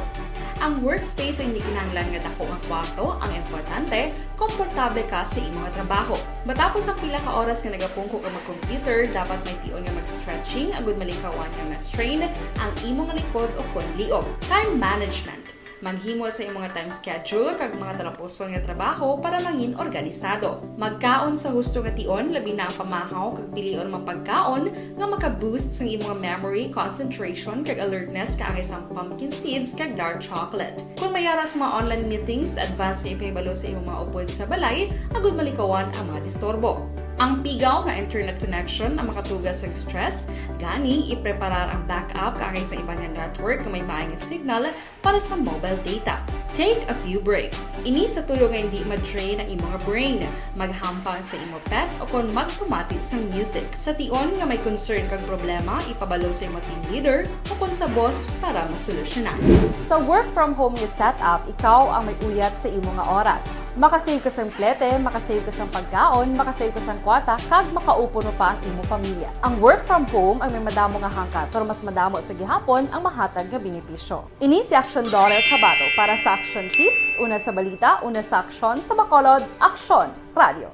Ang workspace ay hindi kinahanglan nga dako nga kwarto, ang importante, komportable ka sa imong trabaho. Matapos ang pila ka oras nga nagapungko ka mag-computer, dapat may tion nga mag-stretching agud malikawan nga ma-strain ang imong likod o kon liog. Time management. Maghimo sa imong time schedule kag mga talapuson nga trabaho para mangin organisado. Magkaon sa husto nga tion, labi na ang pamahaw, kag pilion ang mga pagkaon nga maka-boost sang imong memory, concentration, kag alertness, kaangay sang pumpkin seeds kag dark chocolate. Kung may ara sa mga online meetings, advance nga ipahibalo sa imong mga upod sa balay agud malikawan ang mga disturbo. Ang pigaw nga internet connection ang makatuga sa stress, gani ipreparar ang backup kaangay sa iban nga network nga may maay nga signal para sa mobile data. Take a few breaks. Ini sa tuyo nga hindi ma-drain ang imong brain. Maghampang sa imo pet o kon magpamati sang music. Sa tion nga may concern kag problema, ipabalo sa imo team leader o kon sa boss para masolusyonan. Sa work from home nga setup, ikaw ang may uyat sa imo nga oras. Makasave ka sang plete, makasave ka sang pagkaon, makasave ka sang kwarta, kag makaupo pa ang imo pamilya. Ang work from home ang may madamo nga hangkat, pero mas madamo sa gihapon ang mahatag nga benepisyo. Ini si Action Daughter Kabato para sa Action Tips, una sa balita, una sa aksyon, sa Bacolod, Aksyon Radio.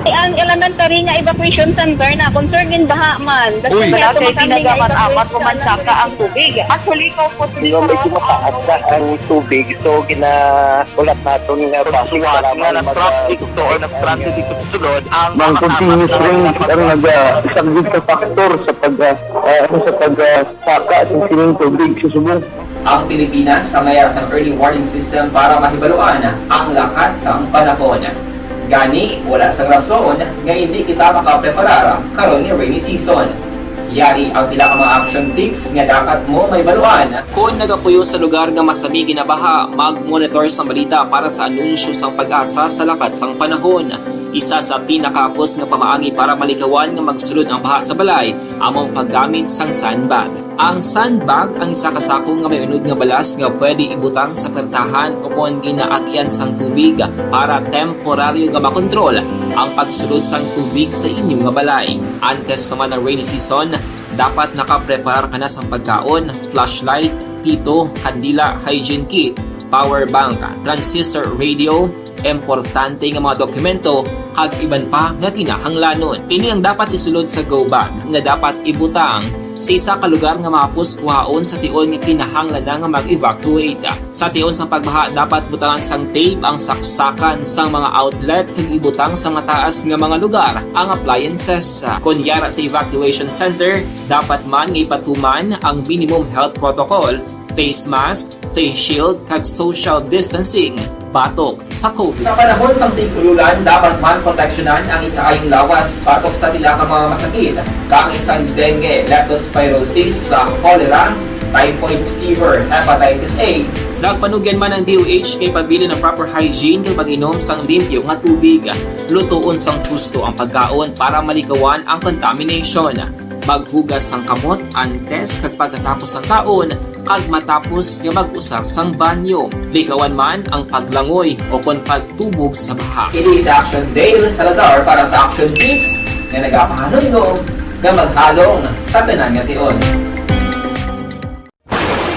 Ang elementary nga evacuation center na concern gin baha man. Uy, wala kay tinaga man amat ko man saka ang tubig. Actually, ko po medyo mataas na ang tubig, so ginaulat naton nga basi nga nag-traffic to or nag-transit dito sa sulod ang mga continuous rains ang nag-, ah, isang big factor sa pag, ah, ah, sa pag, ah, saka sa sining tubig sa subong. Ang Pilipinas ang may sang early warning system para mahibaluan ang lakat sang panahon. Gani, wala sang rason nga hindi kita makapreparar karon ni rainy season. Yari ang pila ka mga action tips nga dapat mo mahibaluan. Kon nagapuyo sa lugar nga masami ginabaha, mag-monitor sang balita para sa anunsyo sang PAGASA sa lakat sang panahon. Isa sa pinakahapos nga pamaagi para malikawan nga magsulod ang baha sa balay amo ang paggamit sang sandbag. Ang sandbag ang isa ka sako nga may unod nga balas nga pwede ibutang sa pertahan o kon ginaagian sang tubig para temporaryo nga makontrol ang pagsulod sang tubig sa inyo nga balay. Antes pa man ang rainy season, dapat nakapreparar ka na sang pagkaon, flashlight, pito, kandila, hygiene kit, power bank, transistor radio, importante nga mga dokumento, kag iban pa nga kinahanglanon. Ini ang dapat isulod sa go bag nga dapat ibutang sa isa ka lugar nga mahapos kuhaon sa tion nga kinahanglan na nga mag-evacuate. Sa tion sa pagbaha, dapat butangan sang tape ang saksakan sang mga outlet kag ibutang sa mataas nga mga lugar ang appliances. Kon yara sa evacuation center, dapat man nga ipatuman ang minimum health protocol, face mask, face shield, kag social distancing. batok sa COVID. Sa panahon sang tig-ululan, dapat man proteksyonan ang ikaayong lawas batok sa pila ka mga masakit, kaangay sang dengue, leptospirosis, sa cholera, typhoid fever, hepatitis A. Nagpanugyan man ang D O H kay pabilin ang proper hygiene kag pag-inom sang limpyo nga tubig. Lutoon sang husto ang pagkaon para malikawan ang contamination. Maghugas sang kamot antes kag pagkatapos sang kaon, kag matapos nga mag-usar sang banyo. Likawan man ang paglangoy o kon pagtubog sa baha. Ini si Action Dale Salazar para sa Action Tips nga nagapahanumdom nga maghalong sa tanan nga tion.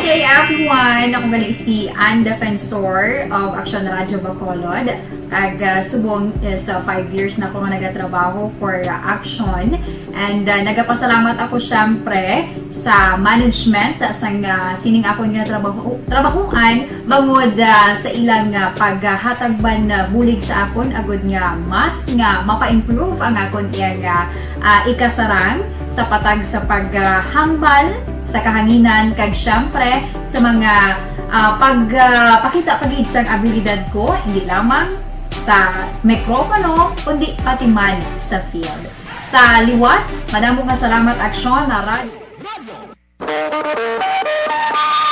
Good day, everyone. Ako gali si Ann Defensor of Action Radio Bacolod. Kag, ah, subong is, ah, five years na ako nga nagatrabaho for, ah, Action. And, ah, nagapasalamat ako, syempre, sa management, ah, sang, ah, sining akon nga trabaho, trabahoan, bangod, ah, sa ilang, ah, paghatag man, ah, bulig sa akon, agud nga mas nga mapa-improve ang akon iyang, ah, ah, ikasarang sa patag sa paghambal sa kahanginan, kag syempre sa mga, ah, pag, ah, pakita pa gid sang abilidad ko, hindi lamang sa mikropono, kundi pati man sa field. Sa liwat, madamo nga salamat, Aksyon na Radyo.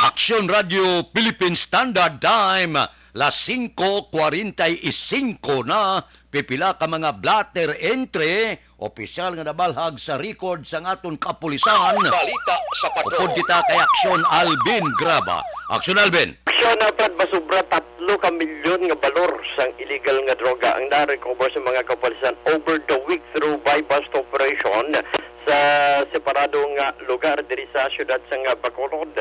Action Radio Philippine Standard Time, las singko kwarenta y singko na, pipila ka mga blotter entry, opisyal nga nabalhag sa record sang aton kapulisan. Balita sa Patrol. Upod kita kay Aksyon Alvin Graba. Aksyon Alvin. Aksyon, Alfred, masubra tatlo ka milyon nga balor sang illegal nga droga ang na-recover sa mga kapulisan over the week through buy-bust operation sa separado nga lugar diri sa siyudad sang Bacolod.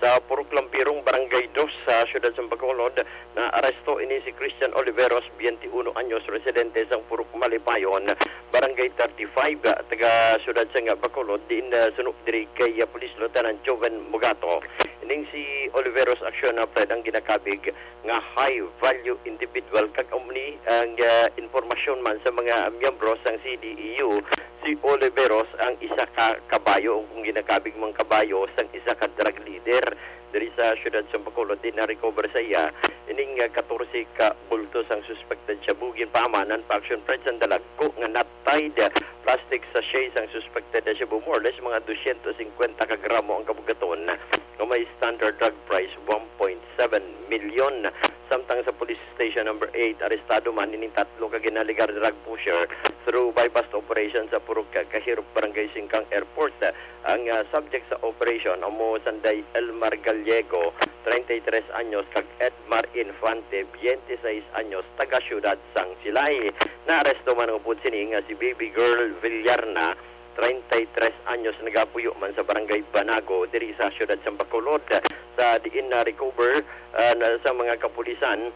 Sa Purok Lampirong, Barangay Dos, sa siyudad sang Bacolod, naaresto ini si Christian Oliveros, twenty-uno anyos, residente sang Purok Malipayon, Barangay thirty-five, taga siyudad sang Bacolod, diin, ah, suno diri kay, ah, Police Lieutenant Joven Mugato. Ining si Oliveros Aksyon, ah, Fred, ang ginakabig nga high value individual, kag amo ni ang, ah, impormasyon man sa mga miyembro sang C D E U, si Oliveros ang isa ka kabayo, o kung ginakabig man kabayo, sang isa ka drug leader diri sa siyudad sa Bacolod. Di na-recover sa iya ining, ah, katorse ka bulto sang suspected shabu. Ginpaamanan pa, Aksyon Fred, sang dalagko nga nut-tied plastic sachet sang suspected shabu, more or less mga dosyentos singkwenta ka gramo ang kabugaton, nga may standard drug price one point seven milyon. Samtang sa Police Station Number Eight, arestado man ining tatlo ka ginalegar drug pusher through buy-bust operation sa Purok Kahirop, Barangay Singkang Airport. Ang, ah, subject sa operation amo sanday Elmar Gallego, treinta y tres anyos, kag Edmar Infante, veintiséis anyos, taga siyudad sang Silay. Naaresto man upod sini nga si Baby Girl Villarna, treinta y tres anyos, nagapuyo man sa Barangay Banago diri sa siyudad sang Bacolod, sa diin na-recover, ah, na, sa mga kapulisan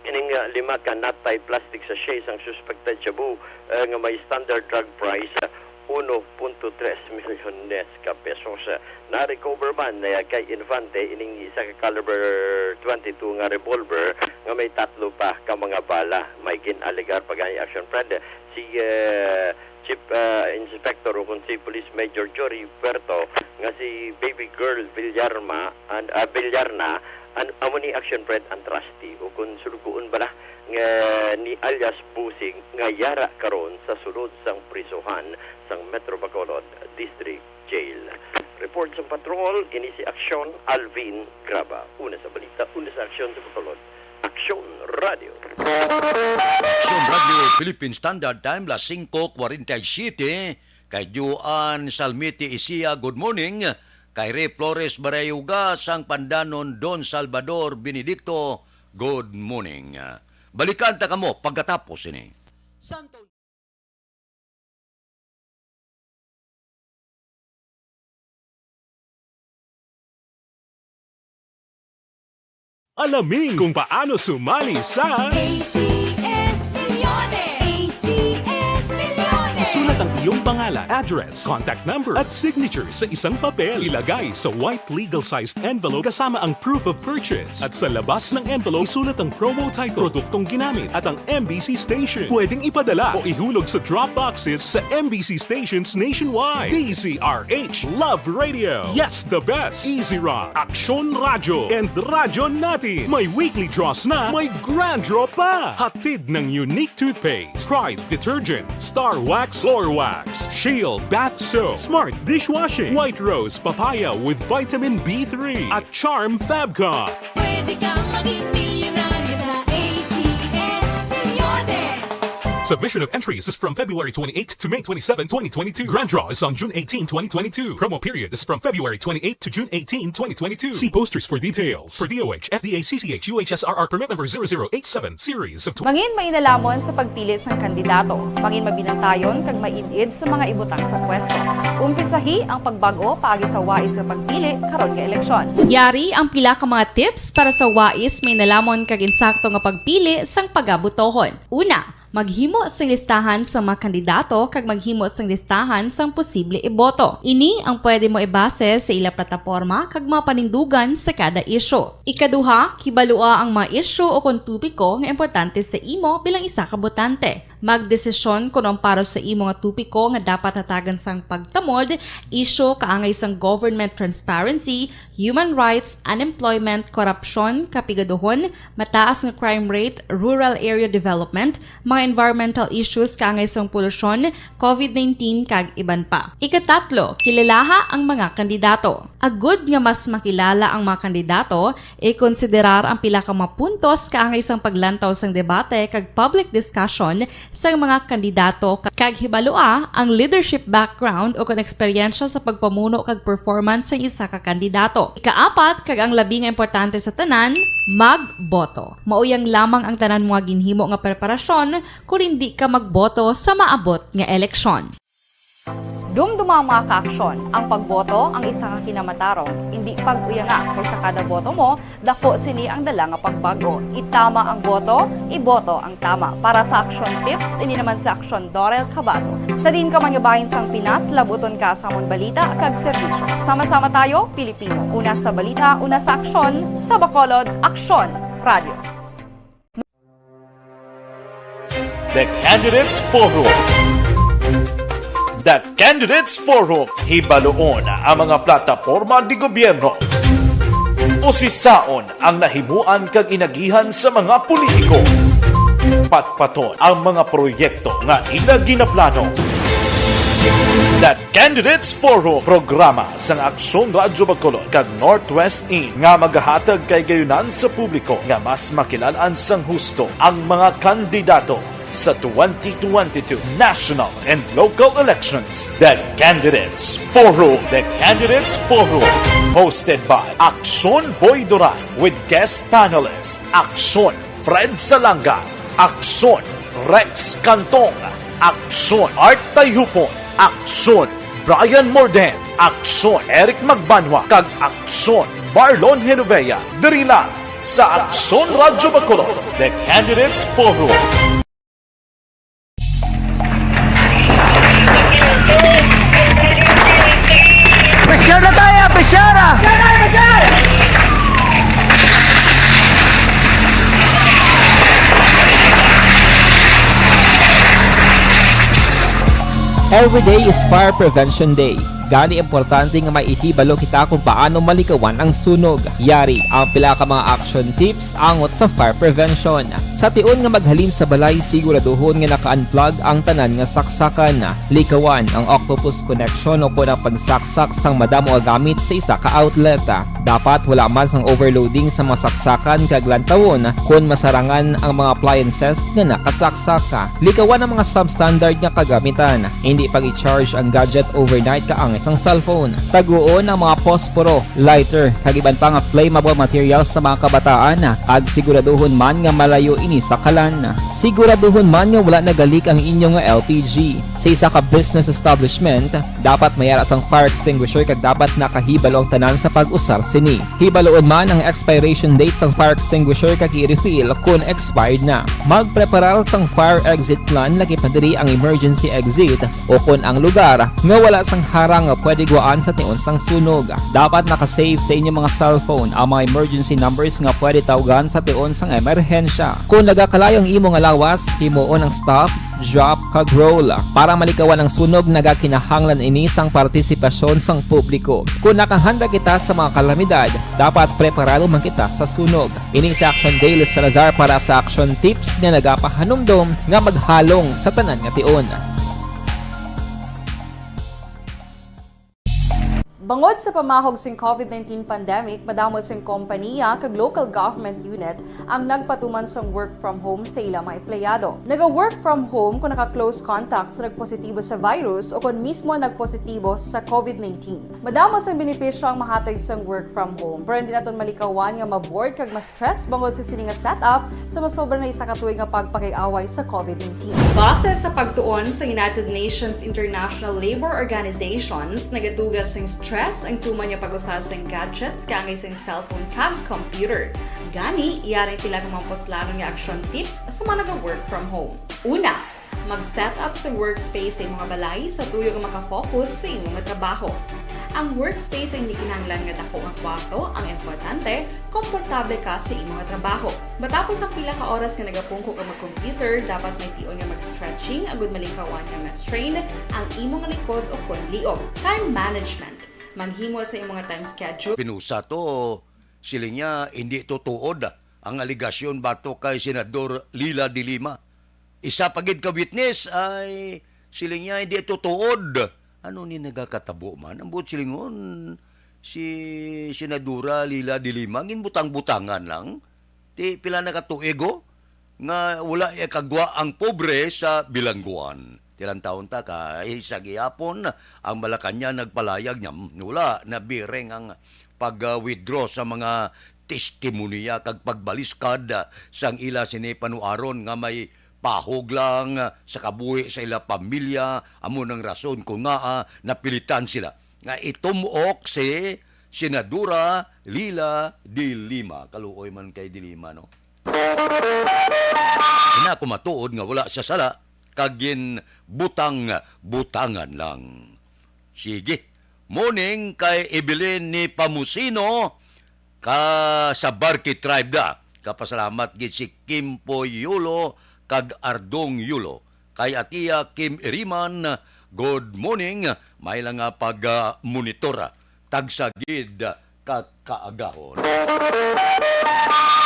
ining, ah, lima ka nut-tied plastic sachet sang suspected shabu, ah, nga may standard drug price, ah, uno punto tres milyones ka pesos. Na-recover man, ah, kay Infante ining isa ka caliber twenty-two nga revolver nga may tatlo pa ka mga bala. May gin-alegar pa gani, Action Fred, si, ah, Chief, ah, Inspector, o kung si Police Major Jory Puerto, nga si Baby Girl Villarma, an-, ah, Villarna, an-, amo ni, Action Fred, ang trustee, o kung sulugoon bala, nga ni alias Busing, nga yara karon sa sulod sang prisuhan sang Metro Bacolod District Jail. Report sa Patrol, ini si Aksyon Alvin Graba. Una sa balita, una sa aksyon sa Bacolod. Aksyon Radio. Aksyon Radio Philippine Standard Time, las singko kwarenta y siyete. Kay Juan Salmiti Isia, good morning. Kay Ray Flores Barayuga sang Pandanon, Don Salvador Benedicto, good morning. Balikan ta kamo pagkatapos ini. Santo Alamin kung paano sumali sa A C S Milyones! A C S Milyones! Isulat Ang iyong pangalan, address, contact number, at signature sa isang papel. Ilagay sa white legal-sized envelope kasama ang proof of purchase. At sa labas ng envelope, isulat ang promo title, produktong ginamit, at ang M B C station. Pwedeng ipadala o ihulog sa drop boxes sa M B C stations nationwide. D Z R H Love Radio. Yes, the best. Easy Rock, Aksyon Radyo, and Radyo Natin. May weekly draws na, may grand draw pa. Hatid ng Unique Toothpaste, Pride Detergent, Star Wax, Floor Wax, Shield Bath Soap, Smart Dishwashing, White Rose Papaya with Vitamin B three, at Charm Fabcon. Pwede kang maging milyonaryo sa A C S Milyones. Submission of entries is from February twenty-eighth to May twenty-seven, twenty twenty-two. Grand draw is on June eighteen, twenty twenty-two. Promo period is from February twenty-eighth to June eighteen, twenty twenty-two. See posters for details. For D O H, F D A, C C H, U H S R R permit number zero zero eight seven, series of tw- Mangin mainalaman sa pagpili sang kandidato. Mangin mabinantayon kag maid-id sa mga ibutang sa pwesto. Umpisahi ang pagbag-o paagi sa wais nga pagpili karon nga eleksyon. Yari ang pila ka mga tips para sa wais, may nalamon kag insakto nga pagpili sang pagabotohon. Una, maghimo sing listahan sa mga kandidato kag maghimo sing listahan sang posible iboto. Ini ang pwede mo ibase sa ila plataporma kag mga panindugan sa kada isyu. Ikaduha, kibalua ang mga isyu o kon topiko nga importante sa imo bilang isa ka botante. Magdesisyon kon ang para sa imo nga topiko nga dapat hatagan sang pagtamod, isyu kaangay sang government transparency, human rights, unemployment, korupsyon, kapigaduhon, mataas nga crime rate, rural area development, mga environmental issues kaangay sang polusyon, covid nineteen, kag iban pa. Ikatatlo, kilalaha ang mga kandidato. Agud nga mas makilala ang mga kandidato, ikonsiderar ang pila ka mga puntos kaangay sang paglantaw sang debate kag public discussion sang mga kandidato, kag hibalua ang leadership background o kon eksperyensya sa pagpamuno kag performance sang isa ka kandidato. Ikaapat, kag ang labi nga importante sa tanan, magboto. Mao yang lamang ang tanan mo nga ginhimo nga preparasyon kon indi ka magboto sa maabot nga eleksyon. Dumduma, mga kaaksyon, ang pagboto ang isa ka kinamatarong, indi pag-uyanga, kay sa kada boto mo, dako sini ang dala nga pagbag-o. Itama ang boto, iboto ang tama. Para sa Aksyon Tips, ini naman si Aksyon Dorel Cabato. Sa diin ka man nga bahin sang Pinas, labuton ka sa amon balita kag serbisyo. Sama-sama tayo, Pilipino. Una sa balita, una sa aksyon, sa Bacolod, Aksyon Radio. The Candidates Forum. The Candidates Forum, hibaluon ang mga plataporma di gobyerno. Usisaon ang nahimuan kag inagihan sa mga politiko. Patpaton ang mga proyekto nga ila ginaplano. The Candidates Forum, programa sang Aksyon Radyo Bacolod kag Northwest In nga magahatag kahigayonan sa publiko nga mas makilal-an sang husto ang mga kandidato sa twenty twenty-two national and local elections. The Candidates Forum. The Candidates Forum, hosted by Aksyon Boy Duran with guest panelist Aksyon Fred Salanga, Aksyon Rex Cantong, Aksyon Art Tayhupon, Aksyon Brian Morden, Aksyon Eric Magbanwa, kag Aksyon Marlon Genovea. Diri lang sa Aksyon Radyo Bacolod, The Candidates Forum. Pressure na tayo, pressure ah! Every day is Fire Prevention Day. Gani, importante nga may ihibalo kita kung paano malikawan ang sunog. Yari ang pila ka mga action tips angot sa fire prevention. Sa tion nga maghalin sa balay, siguraduhon nga naka-unplug ang tanan nga saksakan. Likawan ang octopus connection o kon ang pagsaksak sang madamo nga gamit sa isa ka outlet. Dapat wala man sang overloading sa mga saksakan kag lantawon kon masarangan ang mga appliances nga nakasaksak. Likawan ang mga substandard nga kagamitan. Hindi pag-i-charge ang gadget overnight kaangay sang cellphone. Taguon ang mga posporo, lighter, kag iban pa nga flammable materials sa mga kabataan, kag siguraduhon man nga malayo ini sa kalan. Siguraduhon man nga wala nagalik ang inyo nga L P G. Sa isa ka business establishment, dapat may ara sang fire extinguisher kag dapat nakahibalo ang tanan sa pag-usar sini. Hibaluon man ang expiration date sang fire extinguisher kag i-refill kon expired na. Magpreparar sang fire exit plan, lakip na diri ang emergency exit, o kon ang lugar nga wala sang harang nga pwede gwaan sa tion sang sunog. Dapat naka-save sa inyo mga cellphone ang mga emergency numbers nga pwede tawgan sa tion sang emerhensya. Kung nagakalayo ang imo nga lawas, himuon ang stop, drop, kag roll. Para malikawan ang sunog, nagakinahanglan ini sang partisipasyon sang publiko. Kung nakahanda kita sa mga kalamidad, dapat preparado man kita sa sunog. Ini si Action Daily Salazar para sa Action Tips nga nagapahanumdom nga maghalong sa tanan nga tion. Bangod sa pamahog sing covid nineteen pandemic, madamo sing kompaniya kag local government unit ang nagpatuman sang work from home sa ila mga empleyado. Naga-work from home kung naka-close contact sa nagpositibo sa virus o kon mismo nagpositibo sa covid nineteen. Madamo sang benepisyo ang mahatag sang work from home, pero hindi naton malikawan nga ma-bored kag ma-stress bangod sa sini nga setup sa masobra na isa ka tuig nga pagpakig-away sa covid nineteen. Base sa pagtuon sa United Nations International Labour Organizations, nagaduga sing stress ang tuman nga pag-usa sing gadgets kaangay sing cellphone kag computer. Gani, yari ang pila ka mga puslanon nga action tips sa mga naga-work from home. Una, mag-set up sa workspace sa imong balay sa tuyo nga maka-focus sa imong trabaho. Ang workspace ay hindi kinahanglan nga dako nga kwarto, ang importante, komportable ka sa imong trabaho. Matapos ang pila ka oras nga nagapungko ka mag-computer, dapat may tion nga mag-stretching agud malikawan nga ma-strain ang imong likod o kon liog. Time management. Maghimo sa imong time schedule. Pinusa to, siling niya, hindi to tuod ang alegasyon batok kay Senador Leila de Lima. Isa pa gid ka witness ay siling niya, hindi to tuod. Ano ni nagakatabo man? Ang buot silingon, si Senadora Leila de Lima, ginbutang-butangan lang. Ti pila na ka tuig, oh, nga wala ikagwa ang pobre sa bilangguan. Tilantawon ta kay sa gihapon, ang Malacañang nagpalayag niya, mm, wala nabiring ang pag-withdraw sa mga testimonya kag pagbaliskad, ah, sang ila sini panuaron nga may pahog lang, ah, sa kabuhi sa ila pamilya. Amo nang rason kung ngaa napilitan sila nga itumok si Senadora Leila de Lima. Kaluoy man kay de Lima, no? Ina ko matuod nga wala siya sala, kag ginbutang-butangan lang. Sige. Morning kay Evelyn ni Pamusino, ka sa Barki tribe da. Kapasalamat gid si Kimpo Yulo kag Ardong Yulo. Kay Atia Kim Iriman, good morning. May lang nga pag, ah, monitor. Tagsa gid ka kaagahon.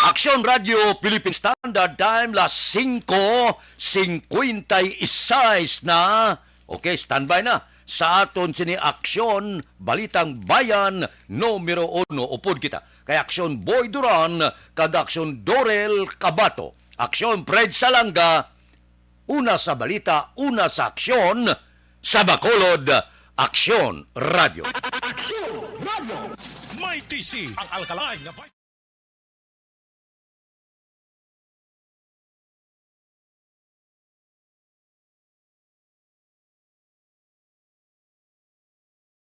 Aksyon Radio Philippine Standard Time, las singko singkwenta y seis na. Okay, standby na sa aton sini Aksyon Balitang Bayan numero uno. Upod kita kay Aksyon Boy Duran kag Aksyon Dorel Cabato. Aksyon Fred Salanga, una sa balita, una sa aksyon, sa Bacolod, Aksyon Radio. Aksyon Radio. May T C ang alkaline nga